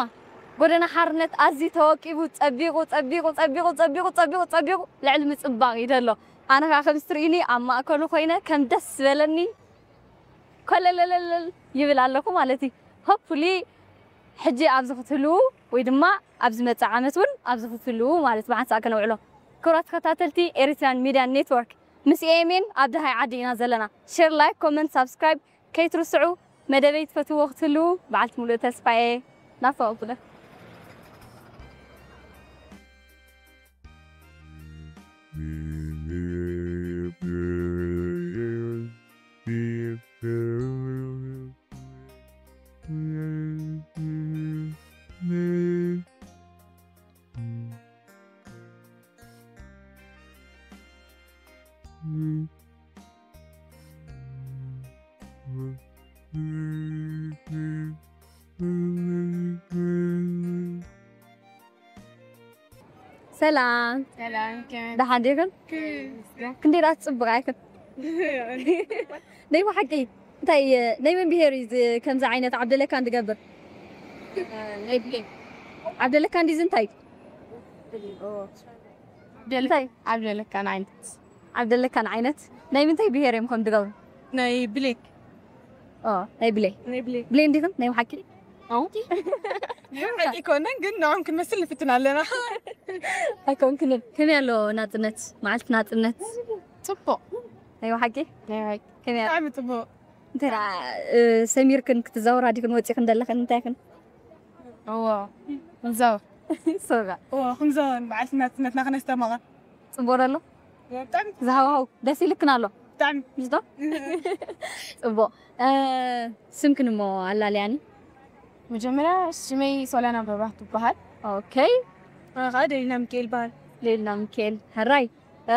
ጎደና ሓርነት ኣዝዩ ተወቂቡ፣ ጸቢቑ፣ ጸቢቑ፣ ጸቢቑ፣ ጸቢቑ፣ ጸቢቑ፣ ጸቢቑ፣ ልዕሊ ምጽባቕ እዩ ዘሎ። ኣነ ከኣ ከምዚ ትርእዩኒ ኣብ ማእከሉ ኮይነ ከም ደስ ዝበለኒ ኮለለለለል ይብል ኣለኹ ማለት እዩ። ሆፕፉሊ ሕጂ ኣብዚ ክትህልዉ ወይ ድማ ኣብ ዝመጽእ ዓመት እውን ኣብዚ ክትህልዉ ማለት ብሓንሳእ ከነውዕሎ። ክቡራት ተኸታተልቲ ኤሪትሪያን ሚድያ ኔትወርክ፣ ምስ ኤኤምኤን ኣብ ደሃይ ዓዲ ኢና ዘለና። ሼር፣ ላይክ፣ ኮመንት፣ ሳብስክራይብ ከይትርስዑ። መደበይ ትፈትውዎ ክትህልዉ በዓልቲ ሙሉእ ተስፋ እየ። ናፋቕ ብለ። ሰላም። ሰላም፣ ከመይ? ደሓን ዲኽን? ክስተ። ክንደይ ደኣ ትጽብቓ ኢኽን? ናይ ብሓቂ እንታይ፣ ናይ መን ብሄር እዩ እዚ ከምዚ ዓይነት ዓብደለካን ዝገብር? ናይ ብሌን። ዓብደለካን ድዩ እዚ እንታይ? እንታይ? ዓብደለካን ዓይነት። ዓብደለካን ዓይነት። ናይ ምንታይ ብሄር እዮም ከም ዝገብሩ? ናይ ብሌን። ኦ፣ ናይ ብሌ። ናይ ብሌን። ብሌን ዲኽን ናይ ብሓቂ? ኣዎ። ናይ ብሓቂ ኣይኮነን፣ ግን ንዖም ክንመስል ንፍትን ኣለና። ኣይኮንክንን። ከመይ ኣሎ ናጽነት? መዓልቲ ናጽነት? ጽቡቕ። ናይ ብሓቂ? ናይ ብሓቂ። ከመይ ኣሎ? ብጣዕሚ ጽቡቕ። እንታይ ደኣ፣ እ፣ ሰሚርክን ክትዛወራ ዲኽን ወጺኽን ዘለኽን እንታይ ኢኽን? እዎ፣ ክንዛወር። ሶራ። እዎ፣ ክንዛወር በዓልቲ ናጽነትና ክነስተማቕር። ጽቡቕ ዶ ኣሎ? ብጣዕሚ። ዝሃዋህው ደስ ኢልክን ኣሎ? ብጣዕሚ። ምሽ ዶ? ጽቡቕ። እ፣ ስምክን እሞ ኣላልያኒ። መጀመርያ ስመይ ሶልያና መብራህቱ ይበሃል። ኦኬ። ኣነ ኸኣ ደሊና ሚካኤል ይበሃል። ደሊና ሚካኤል። ሕራይ። እ፣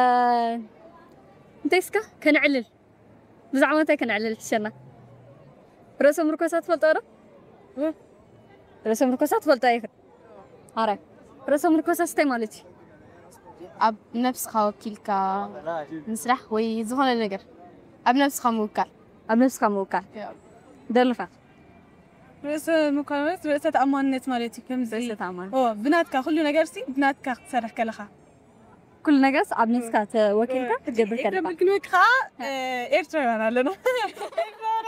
እንታይ እስከ ከነዕልል? ብዛዕባ እንታይ ከነዕልል ሕሸና? ርእሰ ምርኮሳ ትፈልጦ ዶ? እ? ርእሰ ምርኮሳ ትፈልጦ ኢኽን? ኣረ፣ ርእሰ ምርኮሳ እንታይ ማለት እዩ? ኣብ ነብስኻ ወኪልካ ምስራሕ ወይ ዝኾነ ነገር ኣብ ነብስኻ ምውካል። ኣብ ነብስኻ ምውካል። ያ። ደልኻ? ርእሰ ምርኮሳ ማለት ርእሰ ተኣማንነት ማለት እዩ። ከምዚ ርእሰ ተኣማንነት። ኦ፣ ብናትካ ኩሉ ነገር ሲ ብናትካ ክትሰርሕ ከለኻ። ኩሉ ነገርስ ኣብ ነብስካ ተወኪልካ ክትገብር ከለኻ። ክንብል ከዓ፣ እ፣ ኤርትራውያን ኣለና።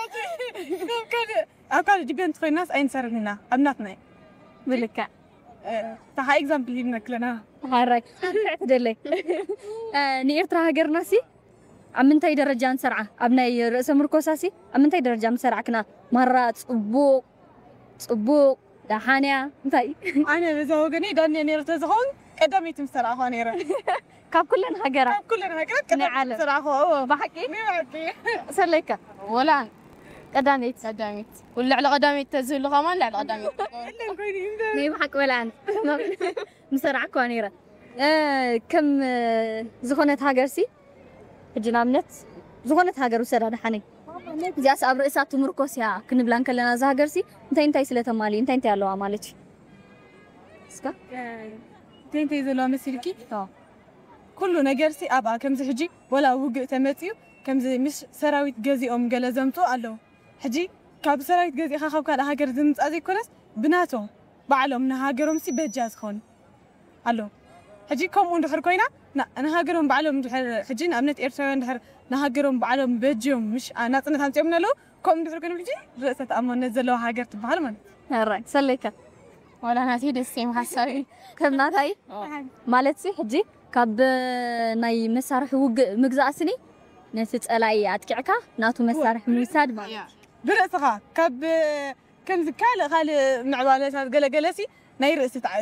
ኣብ ካልእ፣ ኣብ ካልእ ዲፔንድ ኮይናስ ኣይንሰርሕን ኢና። ኣብ ናትና እዩ። ብልክዕ። እ፣ እታ ከዓ ኤግዛምፕል ሂብና ክለና። ሓራይ። ትደለይ። እ፣ ንኤርትራ ሃገርና ሲ ኣብ ምንታይ ደረጃ ንሰርዓ? ኣብ ናይ ርእሰ ምርኮሳ ሲ ኣብ ምንታይ ደረጃ ምሰርዓክና? ማራ ጽቡቕ፣ ጽቡቕ፣ ደሓን እያ። እንታይ? ኣነ በዛ ወገነይ ዳንኤል ነይረ ተዝኸውን ቀዳመይቲ ምሰርዓኹዋ ነይረ። ካብ ኩለን ሃገራት? ካብ ኩለን ሃገራት ናይ ቀዳመይቲ ዓለም። ምሰርዓኹዋ፣ እዎ። ብሓቂ? ናይ ብሓቂ። ሰለይከ? ወላ ቀዳመይቲ። ቀዳመይቲ። ኩሉ ልዕሊ ቀዳመይቲ ተዝህሉ ከማን ልዕሊ ቀዳመይቲ። የለን ኮይኑ እዩ እምበር። ናይ ብሓቂ ወላ ኣነ። ምሰርዓኩዋ ነይረ። እ፣ ከም፣ እ፣ ዝኾነት ሃገርሲ ሕጂ ንኣብነት ዝኾነት ሃገር ውሰዳ ደሓነይ። እዚኣስ ኣብ ርእሳ ትምርኮስ እያ ክንብላ እንከለና እዛ ሃገርሲ እንታይ እንታይ ስለ ተማልእ እንታይ እንታይ ኣለዋ ማለት እዩ? እስከ እንታይ እንታይ ዘለዋ መሲልኪ? ኣዎ። ኩሉ ነገርሲ ኣብኣ ከምዚ ሕጂ ወላ ውግእ ተመፅዩ ከምዚ ምስ ሰራዊት ገዚኦም ገለ ዘምፅኡ ኣለዉ። ሕጂ ካብ ሰራዊት ገዚእኻ ካብ ካልእ ሃገር ዝምፃእ ዘይኮነስ ብናቶም ባዕሎም ንሃገሮምሲ በጃ ዝኾኑ ኣሎ። ሕጂ ከምኡ እንድሕር ኮይና፣ ና-፣ ንሃገሮም ባዕሎም እንድሕር፣ ሕጂ ንኣብነት ኤርትራውያን እንድሕር ንሃገሮም ባዕሎም በጅዮም ምሽ-፣ ኣ-፣ ናጽነት ኣምጺኦም ኣለዉ፣ ከምኡ እንድሕር ኮይኖም ሕጂ ርእሰ ተኣማንነት ዘለዋ ሃገር ትበሃል ማለት እዩ። ሕራይ፣ ሰለይከ? ዋላ ናተይ ደስ እዮም ሓሳቢ። ከም ናታይ? ኦ። ማለት ሲ፣ ሕጂ ካብ ናይ መሳርሒ ውግእ ምግዛእ ስኒ፣ ነቲ ጸላኢ ኣጥቂዕካ ናቱ መሳርሒ ምውሳድ ማለት እዩ። ያ። ብርእስኻ ካብ ከምዚ ካልእ ካልእ ምዕባለታት ገለገለሲ ናይ ርእሲ ተዓ-፣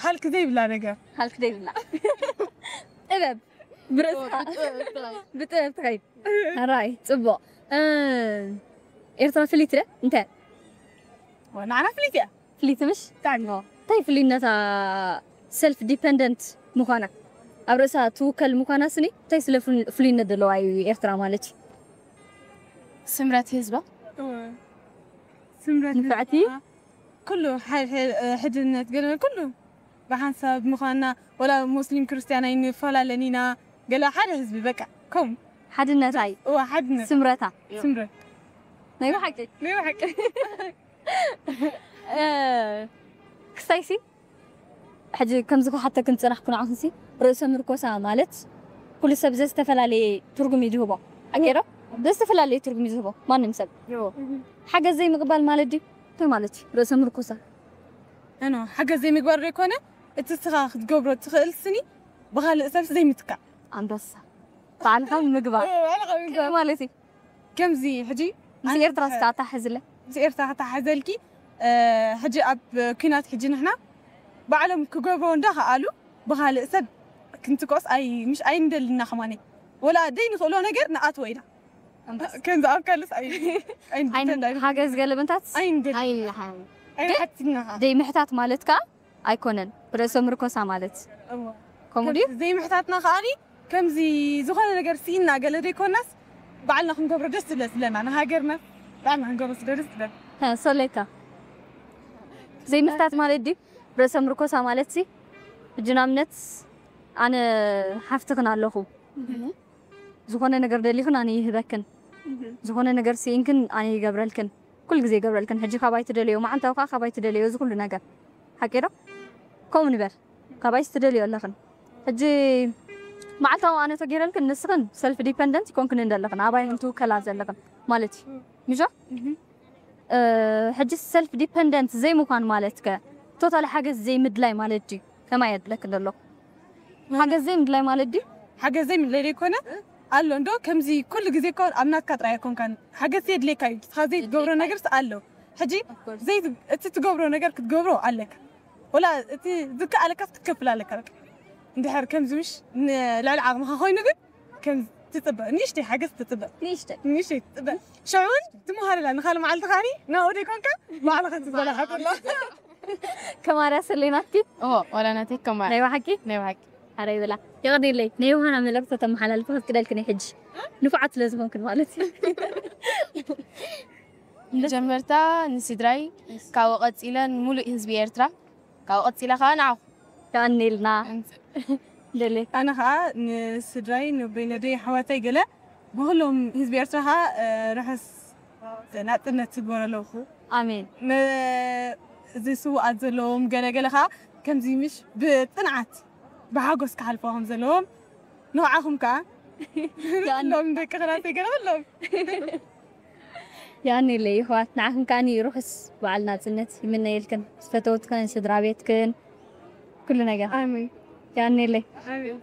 ሃልክ ዘይብላ ነገር። ሃልክ ዘይብላ። ጥበብ። ብርእስኻ። ኦ፣ ብጥበብ ትኸይድ። ብጥበብ ትኸይድ። ኣራይ፣ ጽቡቕ። እ፣ ኤርትራ ፍልይቲ ደ? እንታይ? ዋ፣ ንዓና ፍልይቲ እያ። ፍልይቲ ምሽ? ብጣዕሚ። እንታይ ፍልይነታ ሰልፍ ዲፐንደንት ምዃና? ኣብ ርእሳ ትውከል ምዃና ስኒ? እንታይ ስለ ፍል-፣ ፍልይነት ዘለዋ እዩ ኤርትራ ማለት እዩ? ስምረት ህዝባ። እወ። ስምረት ንፍዕቲ? ህዝባ። ኩሉ ሓ-፣ ሕ-፣ ሕድነት ገለ ኩሉ። ብሓንሳብ ምዃንና፣ ወላ ሙስሊም ክርስትያን ኣይንፈላለን ኢና። ገለ ሓደ ህዝቢ በቃ፣ ከም ሓድነታይ፣ እዋ፣ ሓድነት። ስምረታ። ስምረት። ናይ ብሓቂ። ናይ ብሓቂ። እ፣ ክስታይሲ፣ ሕጂ ከምዚ ክሓተክን ዝጸናሕኩ ንዓኹምሲ፣ ርእሰ ምርኮሳ ማለት ኩሉ ሰብ ዘዝተፈላለየ ትርጉም እዩ ዝህቦ። ሓቂ ዶ? ዘዝተፈላለየ ትርጉም እዩ ዝህቦ ማንም ሰብ። ሓገዝ ዘይምቕባል ማለት ድዩ? እንታይ ማለት እዩ? ርእሰ ምርኮሳ። እኖ፣ ሓገዝ ዘይምግባር ዶ ኣይኮነ፣ እቲ ንስኻ ክትገብሮ ትኽእል ስኒ ብኻልእ ሰብ ዘይምትካእ። ኣንበሳ። ባዕልኻ ምግባር። እ፣ ባዕልኻ ምግባር። ማለት እዩ። ከምዚ ሕጂ ምስ ኣነ ኤርትራ እስከ ኣታሕዝለ። ምስ ኤርትራ ክተሓዘልኪ፣ እ፣ ሕጂ ኣብ ኲናት ሕጂ ንሕና ባዕሎም ክገብርዎ እንዳኸኣሉ ብኻልእ ሰብ ክንትኮስ ኣይ-፣ ምሽ ኣይንደልና ከማኒ። ወላ ደይ ንኽእሎ ነገር ንኣትዎ ኢና። ኣንበሳ። ከምዚ ኣብ ካልስ ኣይ-፣ ኣይንደልና። ሓገዝ ገለመንታት ኣይንደል-፣ ኣይንሓ-፣ ኣይንሓትትና። ደይ ምሕታት ማለት ከኣ ኣይኮነን። ብርእሰ ምርኮሳ ማለት። እዎ። ከምኡ ድዩ? ዘይምሕታትና ከኣኒ ከምዚ ዝኾነ ነገር ስኢና ገለ ዘይኮናስ ባዕልና ክንገብሮ ደስ ዝብለ ዝለና ንሃገርና ባዕልና ክንገብሮ ስለ ደስ ዝብለና። ሀ፣ ሶሌካ። ዘይምሕታት ማለት ድዩ? ብርእሰ ምርኮሳ ማለት ሲ፣ ሕጂ ንኣብነት ኣነ ሓፍትኽን ኣለኹ። ዝኾነ ነገር ደሊኽን ኣነ ይህበክን። ዝኾነ ነገር ስኢንክን ኣነ ይገብረልክን። ኩሉ ግዜ ይገብረልክን። ሕጂ ካባይ ትደልዮ፣ መዓልታዊ ከኣ ካባይ ትደልዮ፣ እዚ ኩሉ ነገር። ሓቂ ዶ? ከምኡ ንበል። ካባይስ ትደልዮ ኣለኽን። ሕጂ መዓልታዊ ኣነ ተገይረልክን፣ ንስኽን ሰልፍ ዲፐንደንት ይኮንክን እንደለኽን። ኣባይ እንትውከላ ዘለኽን ማለት እዩ። ምሾ? እ፣ ሕጂ ሰልፍ ዲፐንደንት ዘይምዃን ማለት ከ ቶታሊ ሓገዝ ዘይምድላይ ማለት ድዩ? ከማይ የድለክ እንደሎ። ሓገዝ ዘይምድላይ ማለት ድዩ? ሓገዝ ዘይምድላይ ዘይኮነ ኣሎ እንዶ፣ ከምዚ ኩሉ ግዜ እኮ ኣብ ናትካ ጥራይ ኣይኮንካን። ሓገዝ የድልየካ እዩ። ንስኻ ዘይትገብሮ ነገርስ ኣሎ። ሕጂ Of course። ዘይ-፣ እቲ ትገብሮ ነገር ክትገብሮ ኣለካ። ወላ እቲ ዝከኣለካስ ክትከፍል ኣለካ። በቃ። እንድሕር ከምዚ ምሽ ንልዕሊ ዓቕምኻ ኮይኑ ግን ከም ትጽበ፣ ንእሽተይ ሓገዝ ትጽበ። ንእሽተይ። ንእሽተይ ትጽበ። ሽዑ እውን ትመሃረላ፣ ንኻልእ መዓልቲ ኻኒ ናብኡ ደይኮንካ ባዕልኻ ትበላሓ ከላ። ከማርያ ሰሌናትኪ? እዎ፣ ዋላ ናተይ ከማርያ። ናይ ብሓቂ? ናይ ብሓቂ። ኣረ ይብላ። የቐንየለይ። ናይ ዮሃና መልእኽቲ ተመሓላልፊ ከፍቅደልክን እየ ሕጂ። ንፉዓት ስለ ዝኾንክን ማለት እዩ። መጀመርታ ንስድራይ፣ ካብኡ ቀጺለ ንሙሉእ ህዝቢ ኤርትራ፣ ካብኡ ቀጺለ ከኣ ንዓኹም። የቐንየልና። ደሌ። ኣነ ኸኣ ንስድራይ፣ ንበይነደይ፣ ኣሕዋተይ ገለ፣ ብኹሎም ህዝቢ ኤርትራ ኸኣ፣ እ፣ ርሑስ ናጽነት ትግበሮ ኣለኹ። ኣሜን። ም-፣ እዚ ስውኣት ዘለዎም ገለ ገለ ኸኣ ከምዚ ምሽ ብጽንዓት ብሓጎስ ክሓልፎ ከም ዘለዎም ንዓኹም ከኣ የቐንየልና። ሎም ደቂ ኽራተይ ገለ ኹሎም። የቐንየለይ ይሕዋት፣ ንዓኽን ከኣ ርሑስ በዓል ናጽነት ይምነየልክን፣ ዝፈተውትክን፣ ስድራ ቤትክን፣ ኩሉ ነገር። ኣሜን። የቐንየለይ። ኣሜን።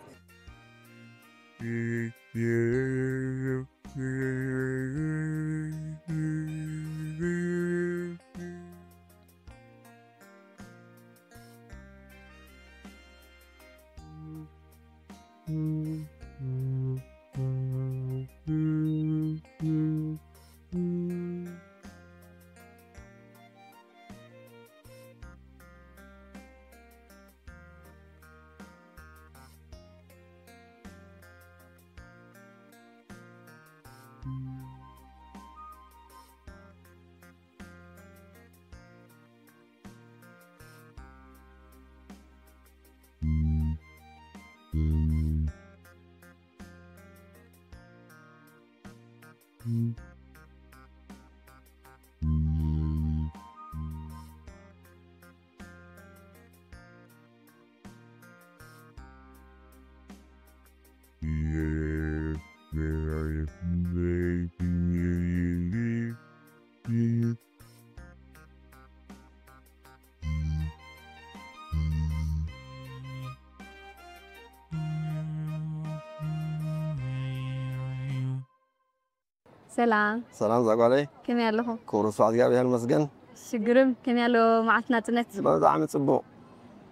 ሰላም። ሰላም ዛጓለይ። ከመይ ኣለኹም? ክብሩ ስብሐት እግዚኣብሔር ይመስገን። ሽግርም ከመይ ኣሎ መዓልቲ ናጽነት? ብጣዕሚ ጽቡቕ።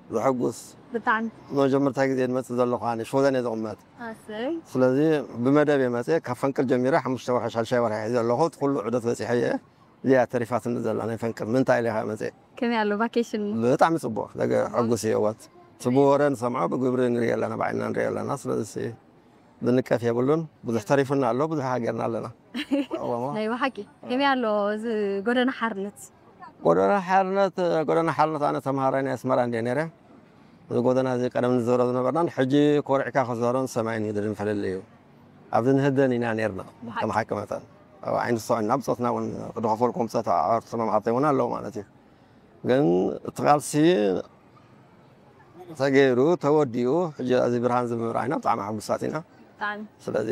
ዘሐጉስ። ብጣዕሚ። መጀመርታ ግዜ ዝመጽእ ዘለኹ ኣነ ሽወደን እየ ዝቕመጥ። ኣሰይ። ስለዚ ብመደብ እየ መጽእ። ካብ ፈንቅል ጀሚረ ሓሙሽተ ወርሒ፣ ሻድሻይ ወርሒ ሒዘ ኣለኹ። እቲ ኩሉ ዑደት በጺሐ እየ። እዚኣ ተሪፋትኒ ዘላ ናይ ፈንቅል። ምንታይ ኢለ ኢኻ መጽእ? ከመይ ኣሎ ቫኬሽን? ብጣዕሚ ጽቡቕ። ደገ ሕጉስ እየ እዋት። ጽቡቕ ወረ ንሰምዖ፣ ብግብሪ ንሪኦ ኣለና፣ ብዓይንና ንሪኦ ኣለና። ስለዚ ብንቀፍ የብሉን። ብዙሕ ተሪፉና ኣሎ፣ ብዙሕ ሃገርና ኣለና። እወ። ናይ ብሓቂ። ከመይ ኣሎ እዚ ጎደና ሓርነት? ጎደና ሓርነት፣ ጎደና ሓርነት ኣነ ተምሃራይ ናይ ኣስመራ እንድየ ነይረ። እዚ ጎደና እዚ ቀደም ንዘሮ ዝነበርናን ሕጂ ኮሪዕካ ክዘሮን ሰማይን ምድርን ፈለለይ እዩ። ኣብዚ ንህደን ኢና ነርና። ከም ሓቂ መጠን ኣብ ዓይኒ ዝሰዑና ብፆትና እውን ክድኸፈልኩም ብፆት ኣዕርክቲ መምሃርተይ እውን ኣለዉ ማለት እዩ። ግን እቲ ቃልሲ ተገይሩ ተወዲኡ ሕጂ እዚ ብርሃን ዝምብር ዓይና ብጣዕሚ ሕጉሳት ኢና። ስለዚ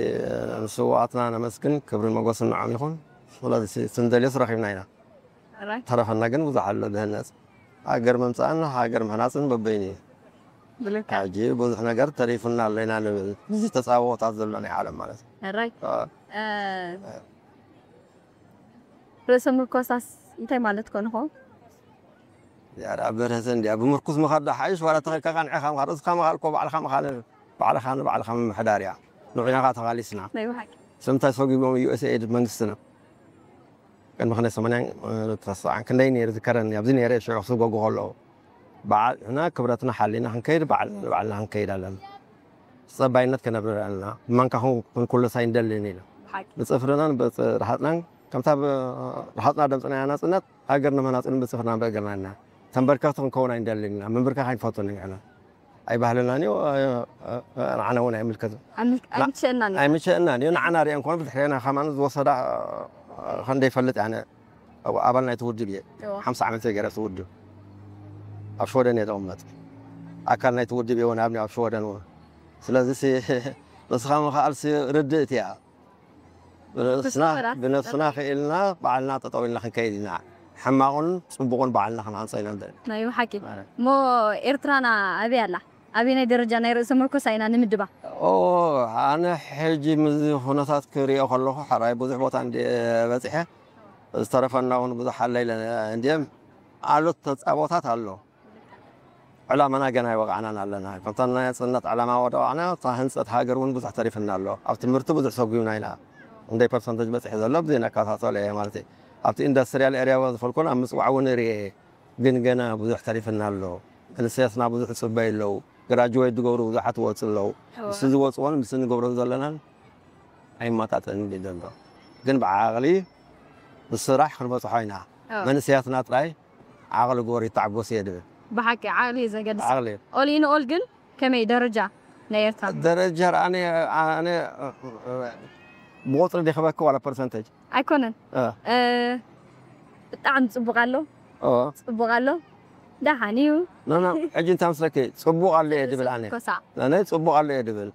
ንስዋኣትና ነመስግን፣ ክብርን መጎስን ንዖም ይኹን። ስለዚ ስንደልዮስ ረኺብና ኢና። ተረፈና ግን ብዙሕ ኣሎ ዝህነፅ። ሃገር ምምፃእን ሃገር ምህናፅን በበይኑ እዩ። ሕጂ ብዙሕ ነገር ተሪፉና ኣሎ ኢና ንብል። እዚ ተፃብኦታት ዘሎ ናይ ዓለም ማለት እዩ። ርእሰ ምርኮሳስ እንታይ ማለት ኮን ይኸውን? ያዳ በረሰ እንዲያ ብምርኩስ ምኻድ ሓይሽ ዋላ ተኸካ ቃንዕኻ ምኻድ እስኻ ምኻድ ኮ ባዕልኻ ምኻድ ባዕልኻ ንባዕልኻ ምምሕዳር እያ። ንዑና ኻ ተቓሊስና። ናይ ብሓቂ። ስለምንታይ ሰጒጎም ዩ ኤስ ኤድ መንግስትና ቅድሚ ክንደይ ሰማንያን ተስዓን ክንደይ ነይሩ ዝከረኒ ኣብዚ ነይረ ሽዑ ክስጎጉ ከለዉ በዓልና ክብረትና ሓሊና ክንከይድ ባዕልና ንባዕልና ክንከይድ ኣለና። ተፀባይነት ከነብርር ኣለና። ብማንካ ክንኩልስ ኣይንደልን ኢና። ብፅፍርናን ብርሃፅናን ከምታ ብርሃፅና ደምፅናያ ናፅነት ሃገር ንምህናፅን ብፅፍርና ብእግርና ኢና። ተንበርከኽቲ ክንከውን ኣይንደልን ኢና። ምንብርካኽ ኣይንፈቱን ኢና። ኣይባህልናን እዩ። ንዓና እውን ኣይምልከትን። ኣይምቸእናን እዩ። ንዓና ሪአን ኮነ ብድሕሬና ከማን ዝወሰዳ ከንደይፈልጥ ኣነ ኣባል ናይቲ ውድብ እየ። ሓምሳ ዓመት ገይረ እቲ ውድብ ኣብ ሽወደን እየ ዝቕመጥ። ኣካል ናይቲ ውድብ እየ እውን ኣብ ኣብ ሽወደን እውን። ስለዚ ንስኻ ምኽኣልሲ ርድእት እያ። ብነፍስና ክኢልና ባዕልና ጠጠው ኢልና ክንከይድ ኢና። ሕማቑን ፅቡቑን ባዕልና ክንሃንፆ ኢና ንደሊ። ናይ ብሓቂ እሞ ኤርትራና ኣበይ ኣላ? ኣበየናይ ደረጃ ናይ ርእሰ ምርኮሳ ኢና ንምድባ? ኦ ኣነ ሕጂ ምስዚ ኩነታት ክሪኦ ከለኹ ሕራይ ብዙሕ ቦታ እንድየ በፂሐ ዝተረፈና እውን ብዙሕ ኣለ ኢለ እንድየ ኣሉት ተፃቦታት ኣሎ። ዕላማና ገና ኣይወቃዕናን ኣለና። ከምታ ናይ ናጽነት ዕላማ ወደ ወቃዕና እታ ህንጸት ሃገር እውን ብዙሕ ተሪፍና ኣሎ። ኣብ ትምህርቲ ብዙሕ ሰጉምና ኢና። ክንደይ ፐርሰንተጅ በጺሑ ዘሎ ብዘይ ነከታተሎ እየ ማለት እዩ። ኣብቲ ኢንዳስትርያል ኤርያ ዝበዝፈልኩን ኣብ ምጽዋዕ እውን እርየ እየ። ግን ገና ብዙሕ ተሪፍና ኣሎ። መንእሰያትና ብዙሕ ይጽበዩ ኣለዉ። ግራጅዌት ዝገብሩ ብዙሓት ይወጹ ኣለዉ። ምስ ዝወጽዎን ምስ ንገብሮን ዘለናን ኣይመጣጠንን እዩ ዘሎ። ግን ብዓቕሊ ብስራሕ ክንበጽሖ ኢና። መንእሰያትና ጥራይ ዓቕሊ ግበሩ ይተዓጎስ እየ ድብል። ብሓቂ ዓቕሊ እዩ ዘገድስ። ዓቕሊ እዩ። ኦል ኢን ኦል ግን ከመይ ደረጃ ናይ ኤርትራ? ደረጃ ኣነ ኣነ ብቁፅሪ ዲክበኪ ዋላ ፐርሰንተጅ? ኣይኮነን። ብጣዕሚ ፅቡቕ ኣሎ። ፅቡቕ ኣሎ። ደሓን እዩ። ኖ ኖ ሕጂ እንታይ መስለኪ ፅቡቕ ኣሎ እየ ድብል ኣነ። ኮሳ። ኣነ ፅቡቕ ኣሎ እየ ድብል።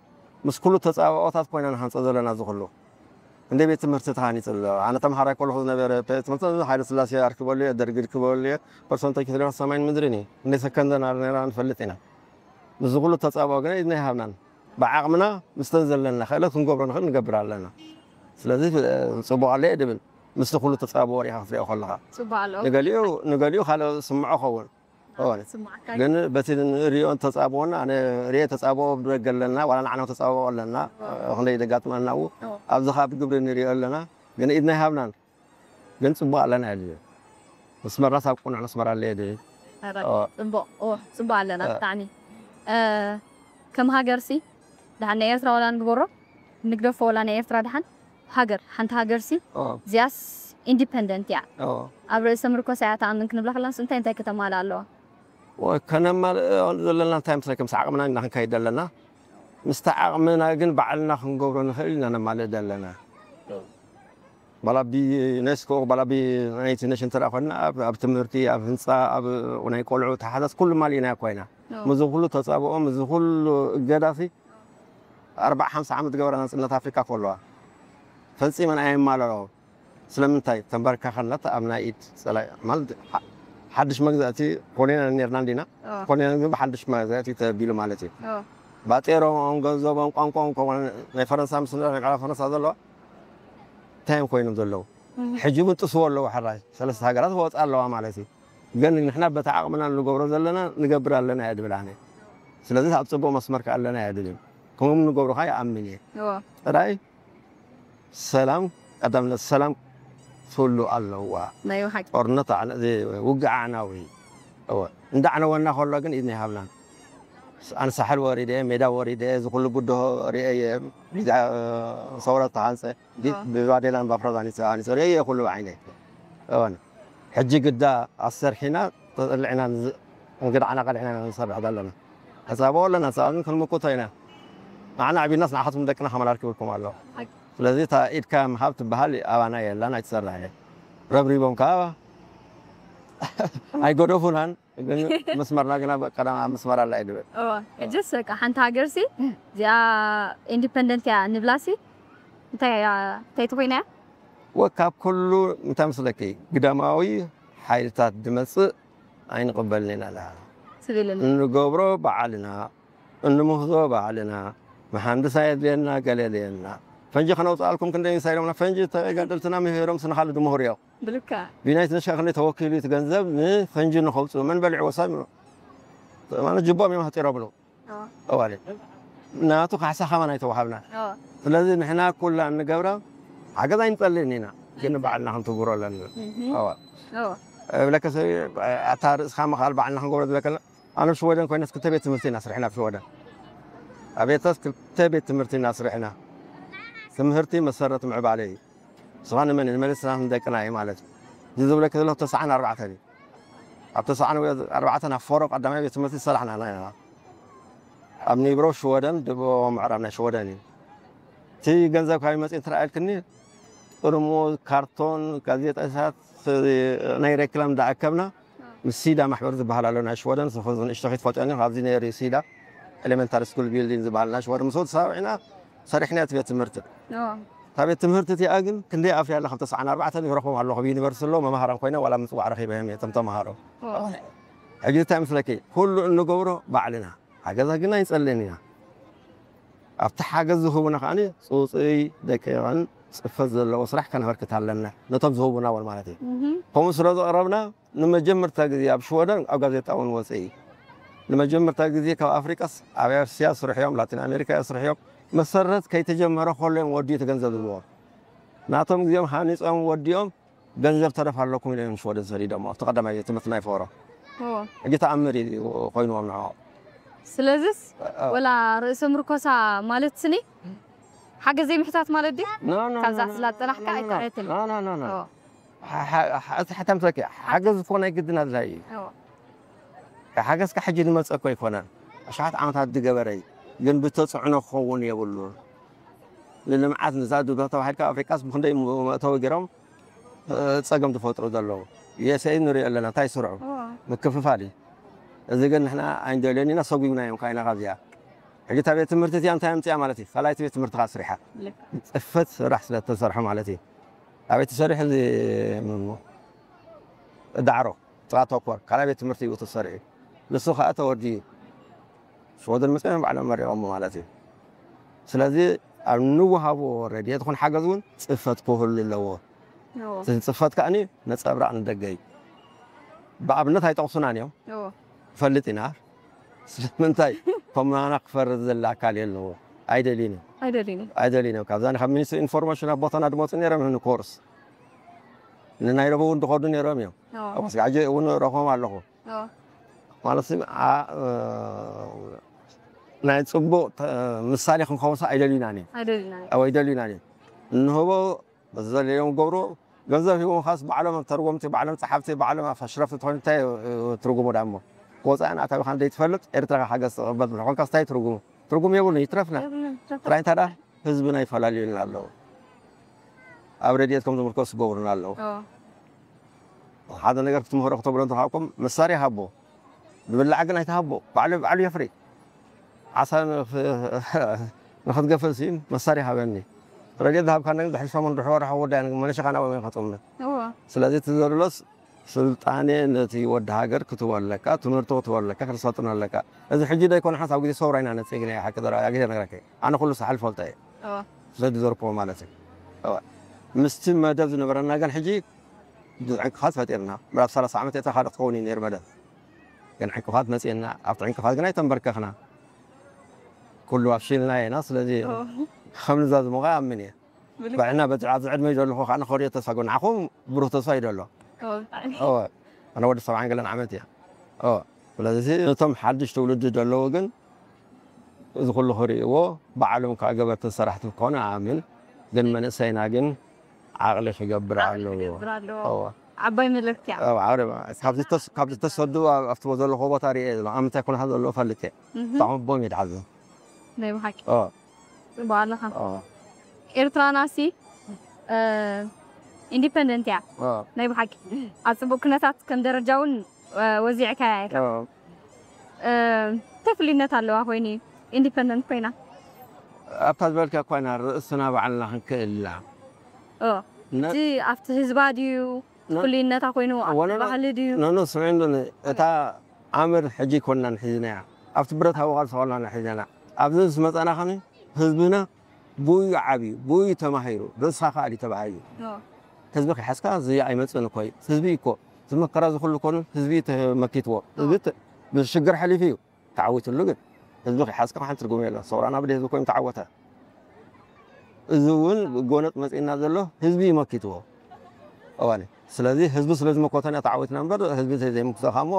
ምስ ኩሉ ተፃብኦታት ኮይና ንሃንፆ ዘለና እዚ ኩሉ። እንደ ቤት ትምህርቲ ተሃኒፁ ኣሎ። ኣነ ተምሃራይ ከለኹ ዝነበረ ቤት ትምህርቲ ሃይለ ስላሴ ኣርክበሉ እየ፣ ደርጊ ርክበሉ እየ። ፐርሰንተጅ ክትሪኦ ሰማይን ምድርን እዩ። እንደ ሰከንደን ኣርኔራ ንፈልጥ ኢና። ምስዚ ኩሉ ተፃብኦ ግን ኢድና ይሃብናን። ብዓቕምና ምስተን ዘለና ክእለት ክንገብሮ ንኽእል ንገብር ኣለና። ስለዚ ፅቡቕ ኣሎ እየ ድብል። ምስቲ ኩሉ ተፃብኦ ሪኢኻ ክትሪኦ ከለኻ። ፅቡቕ ኣሎ። ንገሊኡ ንገሊኡ ካልኦ ዝስምዖ ኸውን። እወ። ስማዕካ ግን በቲ ንሪኦ ተፃብኦና ኣነ ሪኤ ተፃብኦ ብደገ ኣለና ዋላ ንዓና ተፃብኦ ኣለና ክንደይ ደጋጥመና እው ኣብዚ ከዓ ብግብሪ ንሪኦ ኣለና ግን ኢድና ይሃብናን ግን ፅቡቅ ኣለና እየ ድብል መስመርናስ ኣብ ቁኑዕ መስመር ኣለ እየ ድብል ኧረ፣ እወ። ፅቡቅ እወ፣ ፅቡቅ ኣለና እ። ብጣዕሚ እ፣ ከም ሃገርሲ ደሓን ናይ ኤርትራ ዋላ ንግበሮ ንግደፎ ዋላ ናይ ኤርትራ ደሓን ሃገር ሓንቲ ሃገርሲ እወ። እዚኣስ ኢንዲፐንደንት እያ እወ። ኣብ ርእሰ ምርኮሳ እያ ትኣምን ክንብላ ከለናስ እንታይ እንታይ ከተማልእ ኣለዋ ከነማልእ ዘለና እንታይ መስለኪ ምስ ዓቕምና ኢና ክንከይድ ዘለና ምስቲ ዓቕምና ግን ባዕልና ክንገብሮ ንኽእል ኢና ነማልእ ዘለና ባላ ብዩኔስኮ ባላ ብዩናይትድ ኔሽን እንተ ኮይና ኣብ ትምህርቲ ኣብ ህንፃ ኣብ ናይ ቆልዑ ተሓሳስ ኩሉ ማሊእና ኮይና ምዚ ኩሉ ተፃብኦ ምዚ ኩሉ እገዳሲ ኣርባዓ ሓምሳ ዓመት ገበረ ናፅነት ኣፍሪካ ከለዋ ፈፂመን ኣየማለኦ ስለምንታይ ተንበርካኸነት ኣብ ናይ ኢድ ፀላኢ ማለት ሓድሽ መግዛእቲ ኮኔና ነርና እንዲና ኮኔና ግን ብሓድሽ መግዛእቲ ተቢሉ ማለት እዩ ባጤሮም ገንዘቦም ቋንቋም ከ ናይ ፈረንሳ ምስ ናይ ፈረንሳ ዘለዋ እንታይ እዮም ኮይኖም ዘለዉ ሕጂ እውን ጥስዎ ኣለዉ ሕራይ ሰለስተ ሃገራት ክወፃ ኣለዋ ማለት እዩ ግን ንሕና በቲ ዓቕምና ንገብሮ ዘለና ንገብር ኣለና እየ ድብል ኣነ ስለዚ ኣብ ፅቡቅ መስመር ከ ኣለና እየ ድብል ከምኡ ንገብሩ ከዓ ይኣምን እየ ጥራይ ሰላም ቀዳምነት ሰላም ትህሉ ኣለዋ ጦርነት ውግእ ኣዕናዊ እንዳዕነወና ከሎ ግን ኢድና ይሃብናን ኣነ ሳሕል ወሪደ ሜዳ ወሪደ እዚ ኩሉ ብድሆ ርኤየ ሰውረት ተሃንፀ ብባዴላን ባፍራዛን ይፀ ኣኒፀ ርኤየ ኩሉ ብዓይነ እወን ሕጂ ግዳ ኣሰርሒና ተፀልዕና እንግድዓና ቀልዕና ንሰርሕ ዘለና ሕሳቦ ኣለና፣ ንሳቶም ክንምክቶ ኢና። ንዓና ኣዕቢናስ ንዓኻትኩም ደቅና ከመላርክብልኩም ኣሎ። ስለዚ እታ ኢድካ ምሃብ ትበሃል ኣባና የላን፣ ኣይትሰርሕን። ረብሪቦም ከዓ ኣይገደፉናን፣ ግን መስመርና ግና ቀዳም ኣብ መስመር ኣላ እዩ ድብል። እወ፣ ሕጅስ በቃ ሓንቲ ሃገርሲ እዚኣ ኢንዲፐንደንት እያ ንብላሲ እንታይ እያ እንታይ ተኮይና እያ? ወ ካብ ኩሉ እንታይ መስለኪ ግዳማዊ ሓይልታት ድመጽእ ኣይንቕበልን ኢና። ትብል እንገብሮ ባዕልና፣ እንምህዞ ባዕልና፣ መሃንድስ ኣየድልየና፣ ገለ የድልየና። ፈንጂ ከነውፅኣልኩም ክንደይ ምሳ ኢሎምና፣ ፈንጂ ተጋደልትና ምሂሮም ስንኻሉ ድምህሩ እዮም። ብልካ ቢናይት ነሻ ክንደይ ተወኪሉ እቲ ገንዘብ ንፈንጂ ንኸውፅኡ መን በሊዕዎ ሰብ ማለት ጅቦም እዮም ኣሕፂሮምሉ። እዋለ ናቱ ካሕሳ ከማን ኣይተዋሃብና። ስለዚ ንሕና ኩላ እንገብራ ሓገዝ ኣይንፀልእን ኢና፣ ግን ባዕልና ክንትግብሮ ኣለና። እዋ እብለከ ሰብ ኣታ ርእስኻ ምኻል ባዕልና ክንገብሮ ዝበከልና ኣነ ሽወደን ኮይነስ ክልተ ቤት ትምህርቲ ኢና ስርሕና ኣብ ሽወደን። ኣብ ኤርትራስ ክልተ ቤት ትምህርቲ ኢና ስርሕና። ትምህርቲ መሰረት ምዕባለ እዩ። ስኻ ንመን ንመለስና ንደቅና እዩ ማለት እዩ። እዚ ዝብለክ ዘለኹ ተስዓን ኣርባዕተን እዩ። ኣብ ተስዓን ኣርባዕተን ኣብ ፎሮ ቀዳማይ ቤት ትምህርቲ ዝሰራሕና ኢና። ኣብ ኒብሮ ሽወደን ደቡብ ምዕራብ ናይ ሽወደን እዩ። እቲ ገንዘብ ካበይ መፅእ እንትረኣየልክኒ ጥርሙዝ፣ ካርቶን፣ ጋዜጣታት ናይ ሬክላም እንዳኣከብና ምስ ሲዳ ማሕበር ዝበሃል ኣሎ ናይ ሽወደን ንእሽቶ ክትፈልጥዮ ካብዚ ነይሩ ሲዳ ኤሌመንታሪ ስኩል ቢልዲንግ ዝበሃል ናይ ሽወደን ምስ ተሰማሚዕና ሰሪሕና እቲ ቤት ትምህርቲ። እታ ቤት ትምህርቲ እቲኣ ግን ክንደይ ኣፍርያ ኣላ ካብ ተስዓን ኣርባዕተን ይረኽቦም ኣለኹ ኣብ ዩኒቨርሲቲ ኣለዉ መምሃራን ኮይነ ዋላ ምፅዋዕ ረኺበ እዮም እቶም ተምሃሮ። ሕጂ እንታይ ምስለኪ ኩሉ እንገብሮ ባዕልና ሓገዛ ግን ኣይንፀልእን ኢና። ኣብቲ ሓገዝ ዝህቡና ከዓኒ ፅውፅይ ደቂቕን ፅፈት ዘለዎ ስራሕ ከነበርክት ኣለና ነቶም ዝህቡና እውን ማለት እዩ። ከምኡ ስለ ዘቕረብና ንመጀመርታ ግዜ ኣብ ሽወደን ኣብ ጋዜጣ እውን ወፀ እዩ። ንመጀመርታ ግዜ ካብ ኣፍሪቃስ ኣብ ኤስያ ስርሕዮም ላቲን ኣሜሪካ እያ ስርሕዮም መሰረት ከይተጀመረ ከሎ እዮም ወዲኡ እቲ ገንዘብ ዝህብዎ። ናቶም ግዜኦም ሃኒፆም ወዲኦም ገንዘብ ተረፍ ኣለኩም ኢሎም እዮም ሽወደን ሰዲዶሞ ኣብቲ ቀዳማይ ቤት ትምህርቲ ናይ ፎሮ ሕጂ ተኣምር እዩ ኮይንዎም ንዕኦም። ስለዚስ ወላ ርእሰ ምርኮሳ ማለት ስኒ ሓገዝ ዘይምሕታት ማለት ድዩ? ካብዛ ስላ ዝፀናሕካ ኣይትዕረትን። እቲ ሓታምሰኪ ሓገዝ እኮ ናይ ግድን ኣድላይ እዩ። ሓገዝካ ሕጂ ዝመፀ እኮ ኣይኮነን። ኣሽሓት ዓመታት ዝገበረ እዩ። ግን ብተፅዕኖ ክኸውን የብሉን። ንልምዓት ንዛ ዱባ ተባሂልካ ኣፍሪቃስ ብክንደይ መእተዊ ገይሮም ፀገም ዝፈጥሩ ዘለዉ ዩኤስኤ ንሪኦ ኣለና እንታይ ስርዑ ምክፍፋል እዩ። እዚ ግን ንሕና ኣይንደልዮን ኢና ሰጒግና እዮም ካይና ካብዚኣ ሕጂ እታ ቤት ትምህርቲ እቲኣ እንታይ ኣምፅኣ ማለት እዩ ካልኣይቲ ቤት ትምህርቲ ከዓ ስሪሓ ፅፈት ስራሕ ስለተሰርሐ ማለት እዩ። ኣበይ ትሰርሕ እዚ ዳዕሮ ጥራ ተኮር ካልኣይ ቤት ትምህርቲ እዩ ተሰሪሑ ንሱ ከዓ ተወዲኡ ሽወደን መፅኦም ባዕሎም መሪቖሞ ማለት እዩ። ስለዚ ኣብ ንወሃቦ ረድኤት ይኹን ሓገዝ እውን ፅፈት ክህሉ ኣለዎ። እቲ ፅፈት ከዓኒ ነፀብራቕ ንደገ እዩ። ብኣብነት ኣይጠቕሱናን እዮም ንፈልጥ ኢና። ስለምንታይ ከማና ክፈርድ ዘላ ኣካል የለዎ ኣይደልዩን እዮም። ኣይደልዩን እዮም። ካብዛ ካብ ሚኒስትሪ ኢንፎርሜሽን ኣብ ቦታና ድመፁ ነይሮም እዮም ንኮርስ ንናይሮቢ እውን ዝኸዱ ነይሮም እዮም። ኣብ ወስጋዕጀ እውን ረኽቦም ኣለኹ። ማለት ናይ ፅቡቅ ምሳሌ ክንኸውን ኣይደልዩና ኣይደልዩና እንህቦ በዚ ዘለዮም ገብሩ ገንዘብ ሂቦም ካስ ባዕሎም ተርጎምቲ ባዕሎም ፀሓፍቲ ባዕሎም ኣሽረፍቲ ትኾኑ እንታይ ትርጉሙ ዳሞ ወፃእን ኣታዊኻን ዘይትፈልጥ ኤርትራ ሓገዝ ትቕበል ዝኾንካስ እንታይ ትርጉሙ? ትርጉም የብሉን ይትረፍና ጥራይ እንታይ ደኣ ህዝብና ይፈላልዩልና ኣለዉ ኣብ ረድኤት ከም ዝምርኮስ ዝገብሩና ኣለዉ ሓደ ነገር ክትምህሮ ክተብሎ እንተሃብኩም መሳርያ ሃቦ ዝብላዕ ግን ኣይትሃቦ ባዕሉ ባዕሉ የፍሪ ዓሳ ንኽትገፍእ ሲ መሳርያ ሃበኒ ረድኤት ዝሃብካ ነገር ድሕሪ ሰሙን ድሕሪ ወርሒ ወዳይ መለሸኻ ናብኦም እዮም ከጥምት ስለዚ እቲ ዘድሎስ ስልጣኔ ነቲ ወዲ ሃገር ክትህቦ ኣለካ፣ ትምህርቲ ክትህቦ ኣለካ፣ ክትሰልጥኖ ኣለካ። እዚ ሕጂ ዶ ኣይኮነ ሓንሳብ ግዜ ሰውራ ኢና ነፅእ ግን ሓቂ ዘረባ ግዜ ነግረካ ኣነ ኩሉ ሳሕል ፈልጦ እየ ስለ ዝዘርክቦ ማለት እዩ። ምስቲ መደብ ዝነበረና ግን ሕጂ ብዙሕ ዕንቅፋት ፈጢርና ምዕራፍ ሰላሳ ዓመት እታ ካልእ ክትኸውን እዩ ነይሩ መደብ ግን ዕንቅፋት መፅእና ኣብቲ ዕንቅፋት ግን ኣይተንበርከኽና ኩሉ ኣብሽልና ኢና ስለዚ ከምንዛ ዝሞቐ ኣምን እየ ባዕልና በቲ ኣብዚ ዕድመይ ዘለኹ ከዓ ንኸሪኦ ተስፋ ገ ንዓኹም ብሩህ ተስፋ እዩ ዘሎ ኣነ ወዲ ሰብዓን ገለን ዓመት እየ ስለዚ ነቶም ሓድሽ ትውልዲ ዘለዉ ግን እዚ ኩሉ ክርእይዎ ባዕሎም ከዓ ገበርትን ሰራሕትን ክኾኑ ኣኣምን ግን መንእሰይና ግን ዓቕሊ ክገብር ኣለዎ ዓባይ መልእኽቲ እያ። ኣብ ዓውደ ካብዚ ተስ- ካብዚ ተሰዱ ኣብ- ኣብቲ ዘለኹ ቦታ ርየ ዘሎ ኣብ ምንታይ ኩነታት ዘለዎ ፈልጥ እየ። እህ፣ ብጣዕሚ ቦም ይድሓዙ። ናይ ብሓቂ ኦ ጽቡቕ ኣለኻ። ኦ ኤርትራናሲ ኢንዲፐንደንት እያ። ኦ ናይ ብሓቂ ኣብ ጽቡቕ ኩነታት ከም ደረጃ እውን ወዚዕካ ኢኻ። ኦ እንታይ ፍልይነት ኣለዋ ኮይኑ ኢንዲፐንደንት ኮይና? ኣብታ ዝበልካ ኮይና ርእስና ባዕልና ክንክእል ኢና። ኦ እቲ ኣብቲ ህዝባ ድዩ ፍልይነታ ኮይኑ ኣብቲ ወለሎ- ባህሊ ድዩ? ኖኖ ስምዒ እንዶ እታ ኣምር ሕጂ ኮናን ሒዝናያ ኣብቲ ብረታዊ ቃልሲ ኮናን ሒዝና ኣብዚ ምስ መጻና ከሚ ህዝብና ብዩ ዓብዩ ብዩ ተማሂሩ ርእስኻ ከኣል ተባሂሉ ኦ ህዝቢ ከይሓዝካ እዚ ኣይመፅእን እኮ እዩ ህዝቢ እኮ ዝመከራ ዝኩሉ ኮኑ ህዝቢ ተመኪትዎ ህዝቢ ተ- ብሽግር ሓሊፉ እዩ ተዓዊትሉ ግን ህዝቢ ከይሓዝካ ሓንቲ ትርጉም የለን ሰውራና ብደ ህዝቢ ኮይኑ ተዓወተ እዚ እውን ጎነጥ መፅእና ዘሎ ህዝቢ ይመኪትዎ እዋኒ ስለዚ ህዝቢ ስለዝመኮተና ተዓዊትና እምበር ህዝቢ ዘይምክቶ ካሞ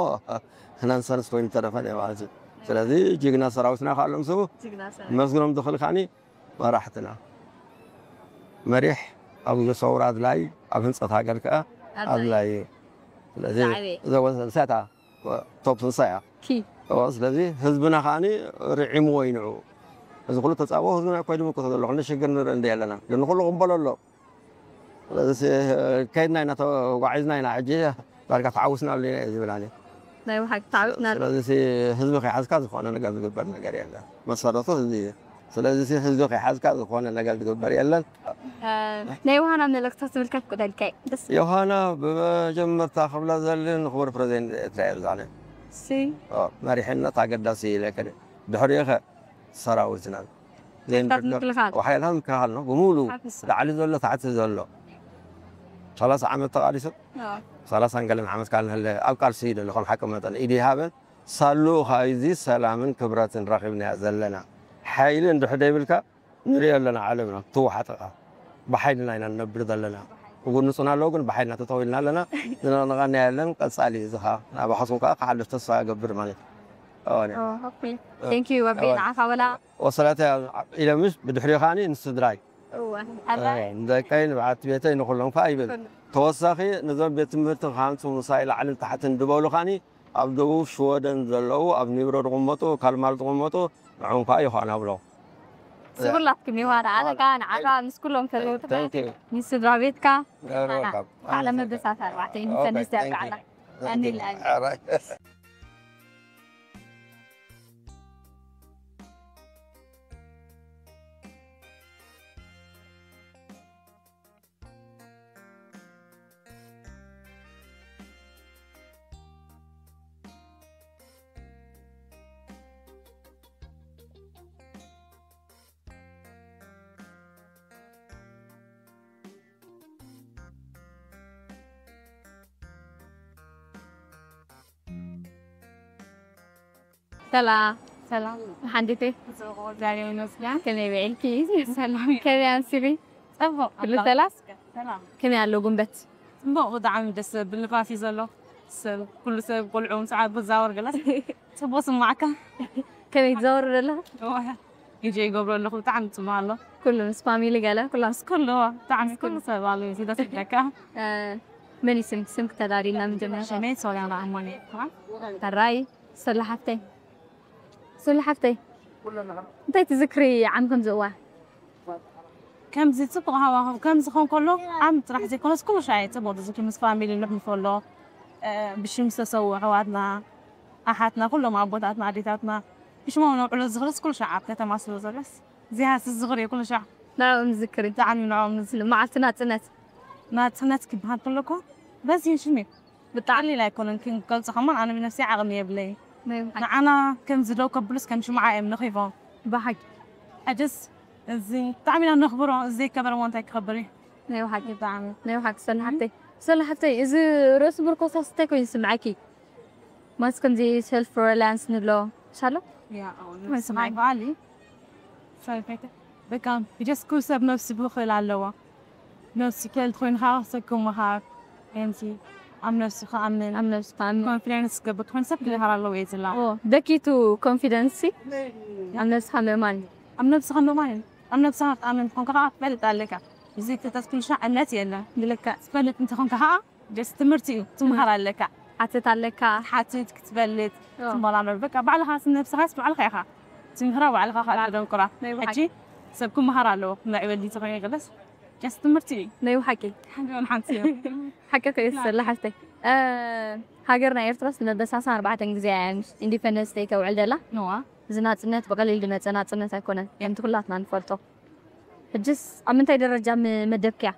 ናንሰንስ ኮይኑ ተረፈ ማለት እዩ ስለዚ ጅግና ሰራዊትና ከኣሎም ስቡ መስግኖም ዝኽእል ከዓኒ መራሕትና መሪሕ ኣብ ሰውራ ኣድላይ ኣብ ህንፀት ሃገር ከዓ ኣድላይ እዩ ስለዚ ዘወሰንሰታ ቶፕ ስልሳ እያ ስለዚ ህዝብና ከዓኒ ርዒምዎ ይንዑ እዚ ኩሉ ተፃብኦ ህዝብና እኮ ድምቅቶ ዘሎ ክንዲ ሽግር ንርኢ እንደ ኣለና ግን ኩሉ ቅበሎ ኣሎ ስለዚ ከይድና ኢና ተጓዒዝና ኢና ሕጂ ዳርጋ ተዓውስናሉ ኢና እዩ ዝብል ኣነ ናይ ብሓቂ ተዓዊትና ስለዚ ህዝቢ ከይሓዝካ ዝኾነ ነገር ዝግበር ነገር የለ መሰረቱ ህዝቢ እዩ ስለዚ ህዝቢ ከይሓዝካ ዝኾነ ነገር ዝግበር የለን ናይ ውሃና መልእክታት ዝብል ከፍቅደልካ እዩ ደስ ዮሃና ብመጀመርታ ክብላ ዘሊ ንክቡር ፕሬዚደንት ኤርትራ እየ ዝዛነ ሲ መሪሕነት ኣገዳሲ ኢለ ከደ ድሕሪኡ ከ ሰራዊትና ምክልኻል። ሓይልታት ምክልኻል ነው ብሙሉ ሓፊስ ላዕሊ ዘሎ ታሕቲ ዘሎ ሰላሳ ዓመት ተቃሊሱ ሰላሳን ገለን ዓመት ካል ንህለ ኣብ ቃልሲ እዩ ዘሎ ከም ሓቂ መጠን ኢድ ይሃበን ሳሉ ካብዚ ሰላምን ክብረትን ረኺብናያ ዘለና ሓይሊ እንድሕር ደይብልካ ንሪኦ ኣለና ዓለምና ትወሓጥኻ ብሓይልና ኢና ንነብር ዘለና እጉን ንፁና ኣለዉ ግን ብሓይልና ተተዊልና ኣለና ዝነቕነቐና የለን ቀፃሊ እዚ ከዓ ናባኻትኩም ከዓ ክሓልፍ ተስፋ እገብር ማለት እዩ ቴንክ ዩ ወቢ ንዓኻ ወላ ወሰላተ ኢለምሽ ብድሕሪ ከዓኒ ንስድራይ እወ ንደቀይ ንበዓልቲ ቤተይ ንኩሎም ከዓ ይብል ተወሳኺ ነዞም ቤት ትምህርቲ ክሃንፁ ምሳይ ላዕልን ታሕትን ዝበሉ ከዓኒ ኣብ ደቡብ ሽወደን ዘለዉ ኣብ ኒብሮ ዝቕመጡ ካልማር ዝቕመጡ ንዕም ከዓ ይኾን ኣብሎ ስጉላትኩም ይዋዳ ኣነ ከዓ ንዓኻ ምስ ኩሎም ከለዉ ትብዓት ምስ ስድራ ቤትካ ባዕለ መበሳት ኣርባዕተ ንፈንስ ያብቃዕና ኣኒላ ሰላም ሰላም ሓንዲቲ ዛሬ ይመስገን ከመይ ውዒልኪ ሰላም ከመይ ኣምሲኺ ጽቡቅ ኩሉ ሰላም ሰላም ከመይ ኣሎ ጉንበት ጽቡቅ ብጣዕሚ ደስ ዘብል ንፋስ እዩ ዘሎ ሰብ ኩሉ ሰብ ቆልዑ ምስ ዓቢ ዛወር ገለስ ጽቡቅ ስማዕካ ከመይ ትዛወር ዘለኻ እዋያ ግዜ ይገብሮ ኣለኹ ብጣዕሚ ጽቡቅ ኣሎ ኩሉ ምስ ፋሚሊ ገለ ኩላ ምስ ኩሉ ብጣዕሚ ኩሉ ሰብ ኣሎ እዚ ደስ ይብለካ መን እዩ ስምኪ ስምኪ ተዳሪና መጀመርያ ሽመይ ሶልያና ኣሞኒ ሕራይ ሰላ ሓፍተይ ሰላ ሓፍተይ እንታይ ትዝክሪ ዓም ከምዚ እዋን ከምዚ ጽቡቕ ሃዋህው ከምዚ ኾን ከሎ ዓም ጥራሕ ዘይኮነስ ኩሉ ሻዕ እየ ጽቡቕ ዝዝክር ምስ ፋሚሊ ንሕልፎ ኣሎ ብሽም ዝተሰውኡ ኣሕዋትና ኣሓትና ኩሎም ኣቦታትና ኣዴታትና ብሽሞም ነውዕሎ ዝኽርስ ኩሉ ሻዕ ኣብ ከተማ ስለ ዘሎስ እዚኣ ስዝኽር እየ ኩሉ ሻዕ ንዕኦም ዝዝክር ብጣዕሚ ንዕኦም ንዝል መዓልቲ ናጽነት ናጽነት ክበሃል ከሎ እኮ በዚ ሽም እዩ ብጣዕሚ ሌላ ኣይኮነን ክንገልጾ ከማን ኣነ ብነፍሲ ዓቕሚ የብለይ ንዓና ከም ዝደው ከብሉስ ከም ሽምዓ እዮም ነኺቦም ብሓቂ ሕጅስ እዚ ብጣዕሚ ኢና ነኽብሮ እዚ ዘይከበረ ሞ እንታይ ክኸብር እዩ ናይ ብሓቂ ብጣዕሚ ናይ ብሓቂ ሰላሓብተይ ሰላሓብተይ እዚ ርእሲ ምርኮሳስ እንታይ ኮይኑ ዝስምዓኪ ማለት ከምዚ ሰልፍ ሪላያንስ ንብሎ ሻሎ ስማይ በዓል እዩ በቃ ጀስኩ ሰብ ነብሲ ብኽእል ኣለዎ ነብሲ ክእል ኮይንካ ሰብ ክመሃር ከምዚ ኣብ ነብሲ ክኣምን ኣብ ነብሲ ክኣምን ኮንፊደንስ ክገብር ክኾን ሰብ ክመሃር ኣለዎ እየ ዝላ ደኪቱ ኮንፊደንስ ኣብ ነብስኻ ምእማን እዩ ኣብ ነብስኻ ምእማን እዩ ኣብ ነብስኻ ክትኣምን ዝኾንካ ከዓ ትፈልጥ ኣለካ እዚ ክተት ኩልሻ እምነት የለን ብልክዕ ትፈልጥ እንተኾንካ ከዓ ጀስት ትምህርቲ እዩ፣ ትምሃር ኣለካ። ሓትት ኣለካ። ሓትት ክትፈልጥ ትመራመር። በቃ ባዕልኻ ነብስኻስ ባዕልኻ ኢኻ ትምህራ፣ ባዕልኻ ከዓ ተደንቁራ። ሕጂ ሰብ ክመሃር ኣለዎ፣ ምዕበል ድዩ ተኾይኑ ይግለስ። ጀስት ትምህርቲ እዩ። ናይ ሓቂ ሓንቲ ሓንቲ እዩ። ሓቂ ከይሰላ ሓፍተይ። ሃገርና ኤርትራስ ንመበሳሳ ኣርባዕተን ግዜ እያ ኢንዲፐንደንስ ደይ ተውዕል ደላ። ነዋ እዚ ናጽነት ብቐሊል ዝመጸ ናጽነት ኣይኮነን ከምቲ ኩላትና ንፈልጦ። ሕጅስ ኣብ ምንታይ ደረጃ መደብክያ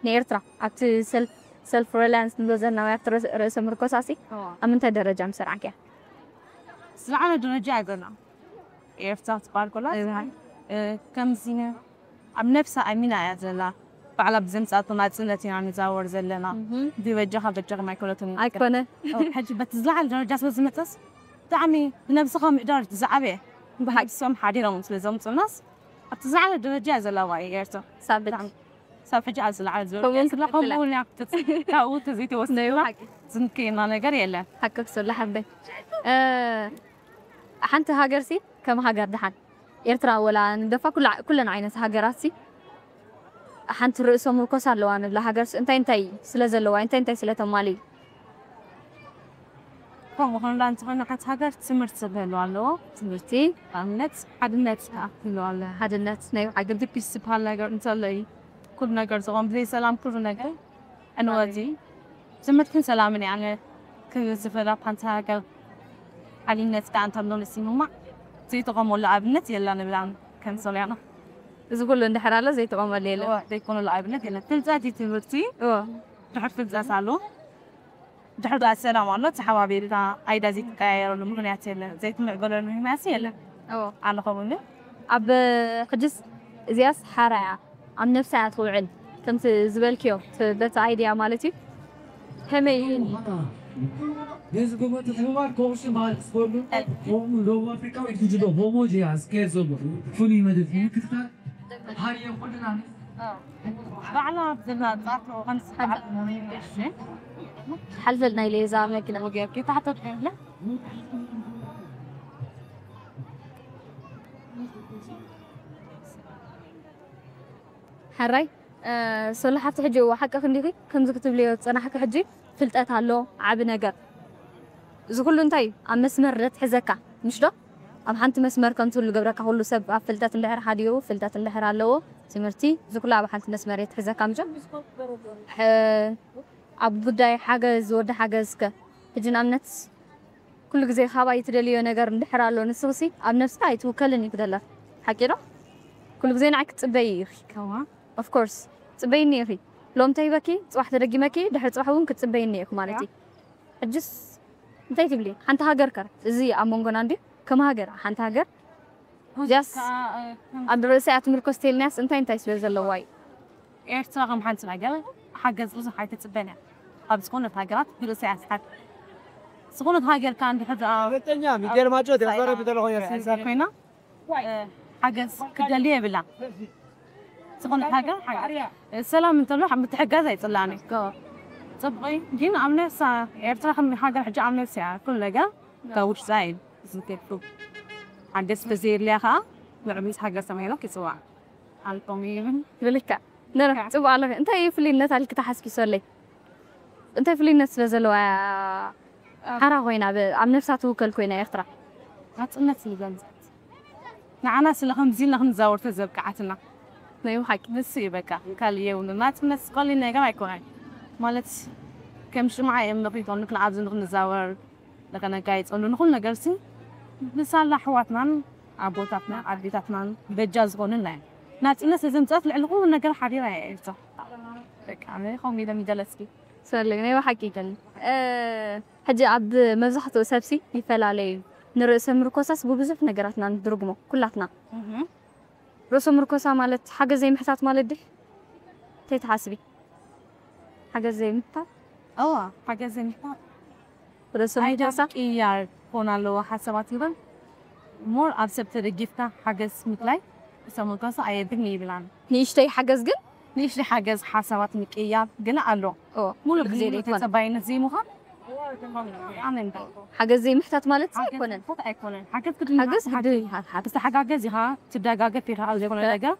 ንኤርትራ ኣብቲ ሰልፍ ሪላያንስ ንብሎ ዘለና ወይ ኣብቲ ርእሰ ምርኮሳሲ ኣብ ምንታይ ደረጃ ምሰርዓክያ? ዝለዓለ ደረጃ እያ ዘላ ኤርትራ ትበሃል ኮላ ከምዚ ኣብ ነብሳ ኣሚና እያ ዘላ። ባዕላ ብዘምፃቶ ናፅነት ኢና ንዛወር ዘለና። ብበጃኻ በጃኹም ኣይኮነትን ኣይኮነ ሕጂ በቲ ዝለዓለ ደረጃ ስለ ዝመፀስ ብጣዕሚ ብነብስኻ ምሕዳር ዝዓበየ ብሓቂ ሶም ሓዲሮም ስለ ዘምፁናስ ኣብቲ ዝለዓለ ደረጃ እያ ዘላ ዋይ ኤርትራ ሳብት ሳብ ሕጂ ኣብ ዝለዓለ ዝበለ ከምኡውን ስለ ከምኡ እውን እያ ክትፅል ካብኡ ተዘይተወስነ ናይ ሓቂ ዝንክየና ነገር የለን። ሓቂ ክስላ ሓበይ ሓንቲ ሃገር ሲ ከም ሃገር ድሓን ኤርትራ ወላ ንደፋ ኩላ- ኩለን ዓይነት ሃገራት ሲ ሓንቲ ርእሶ ምርኮስ ኣለዋ ንብላ ሃገር ሲ እንታይ እንታይ ስለ ዘለዋ እንታይ እንታይ ስለ ተማሊ ከምኡ ክንዳ እንተኾይኑ ሓንቲ ሃገር ትምህርቲ ክህልዋ ኣለዎ። ትምህርቲ ኣብነት ሓድነት ክህልዋ ኣለዎ። ሓድነት ናይ ግዲ ፒስ ዝበሃል ነገር እንተሎ እዩ ኩሉ ነገር ዝቆም። ብዘይ ሰላም ኩሉ ነገር ዕንወት እዩ። ትምህርትን ሰላምን እያ ክዝፈላ ሓንቲ ሃገር ሓድነት ከዓ እንተሎ ንስምማዕ ዘይተቆመሉ ኣብነት የላ ንብላ ከም ሶልያና እዚ ኩሉ እንድሕር ኣሎ ዘይተቆመሉ የለን ዘይኮነሉ ኣብነት የለን። ፍልጠት እዩ ትምህርቲ እዎ ድሕር ፍልጠት ኣሎ ድሕር ዳ ሰላም ኣሎ ተሓባቢርካ ኣይዳ ዘይትቀያየረሉ ምክንያት የለን። ዘይትምዕገለሉ ምክንያት የለን። እዎ ኣነ ከምኡ ኣብ ሕጅስ እዚኣስ ሓራ እያ ኣብ ነብሳ እያ ትውዕል ከምቲ ዝበልክዮ ት- በቲ ኣይድያ ማለት እዩ ከመይ እዩ ነዚ ብመትሕብባር ኮሚሽን ባህሊ ስፖርት ከምኡ ደቡብ ኣፍሪካዊት ጉጅለ ሆሞጂ እያ ዝካየድ ዘሎ ፍሉይ መደብ ንምክትታል ሃየ ኩልና ባዕላ ብዝና ጻፍ ከምስሓል ሓልፈል ናይ ሌዛ መኪና ጌርኪ ታሕተት ሓራይ ሶሎ ሓፍቲ ሕጂ እዋ ሓቅኺ እንዲኺ ከምዚ ክትብልዮ ዝጸናሕኪ ሕጂ ፍልጠት ኣሎ ዓቢ ነገር እዚ ኩሉ እንታይ እዩ ኣብ መስመር ደትሕዘካ ምሽ ዶ ኣብ ሓንቲ መስመር ከም ትህሉ ገብረካ ኩሉ ሰብ ኣብ ፍልጠት እንድሕር ሓዲኡ ፍልጠት እንድሕር ኣለዎ ትምህርቲ እዚ ኩሉ ኣብ ሓንቲ መስመር የትሕዘካ ምሽ ኣብ ጉዳይ ሓገዝ ወዲ ሓገዝ ከ ሕጂ ንኣብነት ኩሉ ግዜ ካባይ ትደልዮ ነገር እንድሕር ኣሎ ንስኽሲ ኣብ ነብስካ ኣይትውከልን እዩ ክደላ ሓቂ ዶ ኩሉ ግዜ ንዓይ ክትፅበይ እዩ ከዋ ኦፍኮርስ ፅበይኒ ኢኺ ሎም ተሂበኪ ፅባሕ ተደጊመኪ ድሕሪ ፅባሕ እውን ክትፅበይኒ ኢኹ ማለት እዩ ሕጅስ እንታይ ትብሊ ሓንቲ ሃገር ከ እዚ ኣብ መንጎና እንዲ ከም ሃገር ሓንቲ ሃገር ዚያስ ኣብ ርእሲ እያ ትምርኮስ ተልናያስ እንታይ እንታይ ስለ ዘለዋ እዩ ኤርትራ ከም ሓንቲ ሃገር ሓገዝ ብዙሕ ኣይትፅበን እያ። ኣብ ዝኾነት ሃገራት ብርእሲ እያ ትሓት ዝኾነት ሃገር ከ እንድሕር ደኣ ሁለተኛ ሚካኤል ማጆት ያዛረብ ተለኾ ያሲን ኮይና ሓገዝ ክደሊ የብላ ዝኾነት ሃገር ሰላም እንተሎ ምትሕጋዝ ኣይፅላኒ ፅቡቅ ግን ኣብ ነፍሳ ኤርትራ ከም ሃገር ሕጂ ኣብ ነፍሲ እያ ኩሉ ነገር ካብ ውሽጣ እዩ ዝከቱ ሓገዝ ተዘየድልያ ከዓ ምዕብሊት ሃገር ተማሂራ ክፅዋዕ ኣልኮም ይብል ብልካ ነረ ፅቡቅ ኣለኺ እንታይ እዩ ፍልይነት ኣልኪ ተሓስኪ ሰለይ እንታይ ፍልይነት ስለ ዘለዋ እያ ሓራ ኮይና ብ- ኣብ ነፍሳ ትውከል ኮይና ኤርትራ ናፅነት ይገልፅ ንዓና ስለ ከምዚ ኢልና ክንዛወር ተዘብቅዓትና ናይ ሓቂ ንሱ እዩ በቃ ካልእ የብሉ ናፅነት ቀሊል ነገር ኣይኮነን ማለት ከም ሽምዓ እዮም ንክይኮኑ ንክንዓብዚ ንክንዛወር ንክነጋይፀሉ ንኩሉ ነገር ሲ ንሳላ ኣሕዋትናን ኣቦታትናን ኣዴታትናን በጃ ዝኾኑና እዮም ናፅነት ዘምፀት ልዕሊ ኩሉ ነገር ሓዲራ እያ ኤርትራ በቃ ኣነ ከምኡ ኢለ ምገለፅኪ ሰለይ ናይ ብሓቂ ይገል ሕጂ ኣብ መብዛሕትኡ ሰብሲ ይፈላለዩ ንርእሰ ምርኮሳስ ብብዙሕ ነገራትና ንድርግሞ ኩላትና ርእሰ ምርኮሳ ማለት ሓገዝ ዘይምሕታት ማለት ድሕ እንታይ ትሓስቢ ሓገዝ ዘይምሕታት እዋ ሓገዝ ዘይምሕታት ርእሰ ኣይዳ ምርኮሳ ቅያር ክኾን ኣለዎ ሓሳባት ይብል ሞር ኣብ ሰብ ተደጊፍካ ሓገዝ ምድላይ ርእሰ ምርኮሳ ኣየድግን ይብላን ንእሽተይ ሓገዝ ግን ንእሽተይ ሓገዝ ሓሳባት ምቅያር ግን ኣሎ ኦ ሙሉ ግዜ ብሙሉ ዘይኮነ ተጸባይነት ዘይምዃን ኣሜን ሓገዝ ዘይምሕታት ማለት ኣይኮነን ኣይኮነን ሓገዝ ሓገዝ ግድን ይሃብ ትተሓጋገዝ ኢኻ ትደጋገፍ ኢኻ ኣብ ዝኾነ ነገር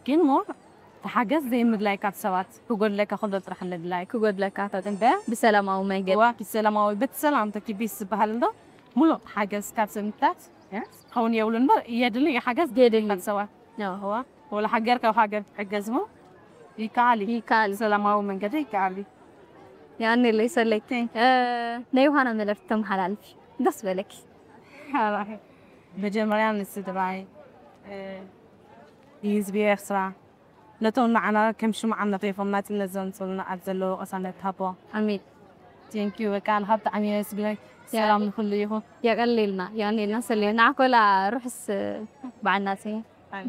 ግን ሞር ሓገዝ ዘይምድላይ ካብ ሰባት ክጎድለካ ከሎ ጥራሕ ምድላይ። ክጎድለካ እንደ ብሰላማዊ መንገዲ ዋ ብሰላማዊ ብቲ ሰላም ተኪቢስ ዝበሃል እንዶ ሙሉእ ሓገዝ ካብ ሰምታት ከውን የብሉ እምበር የድሊ እዩ ሓገዝ የድሊ። ካብ ሰባት ዋ ወላ ሃገር ካብ ሃገር ትሕገዝ ሞ ይከኣል እዩ። ይከኣል። ሰላማዊ መንገዲ ይከኣል እዩ። ያኔለይ ሰለይ ናይ ዮሃና መልእኽቲ ተመሓላልፊ ደስ በለኪ። መጀመርያ ንስድራይ ንህዝቢ ኤርትራ ነቶም ንዓና ከም ሽምዓ ነጢፎም ናጽነት ዘምጽኡልና ኣብ ዘለዉ ቅሳነት ሃቦ። ኣሜን። ቴንኪዩ በቃ ንካ ብጣዕሚ እየ ስግለይ ሰላም ንኩሉ ይኹን። የቀልልና ያኔልና ሰለይ ንዓኮላ ሩሕስ በዓል ናጽ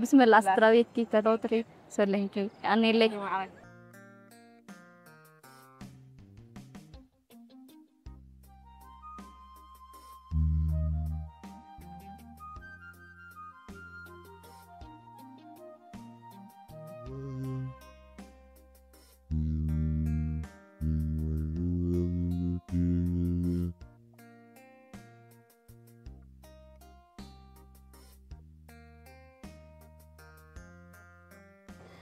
ብስመላ ስድራ ቤትኪ ከተወትሪ ሰለይ ያኔለይ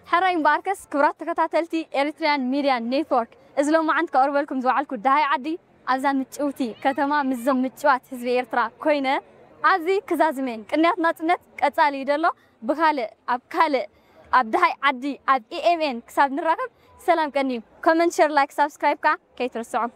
ሕራይ እምበኣርከስ ክቡራት ተከታተልቲ ኤሪትሪያን ሚድያ ኔትወርክ እዚ ሎማዓንቲ ከቕርበልኩም ዝወዓልኩ ደሃይ ዓዲ ኣብዛ ምጭውቲ ከተማ ምስዞም ምጭዋት ህዝቢ ኤርትራ ኮይነ ኣብዚ ክዛዝመን ቅንያት ናጽነት ቀጻሊ እዩ ደሎ ብካልእ ኣብ ካልእ ኣብ ደሃይ ዓዲ ኣብ EMN ክሳብ ንራኸብ ሰላም ቀንዩ comment share like subscribe ካ ከይትርስዖም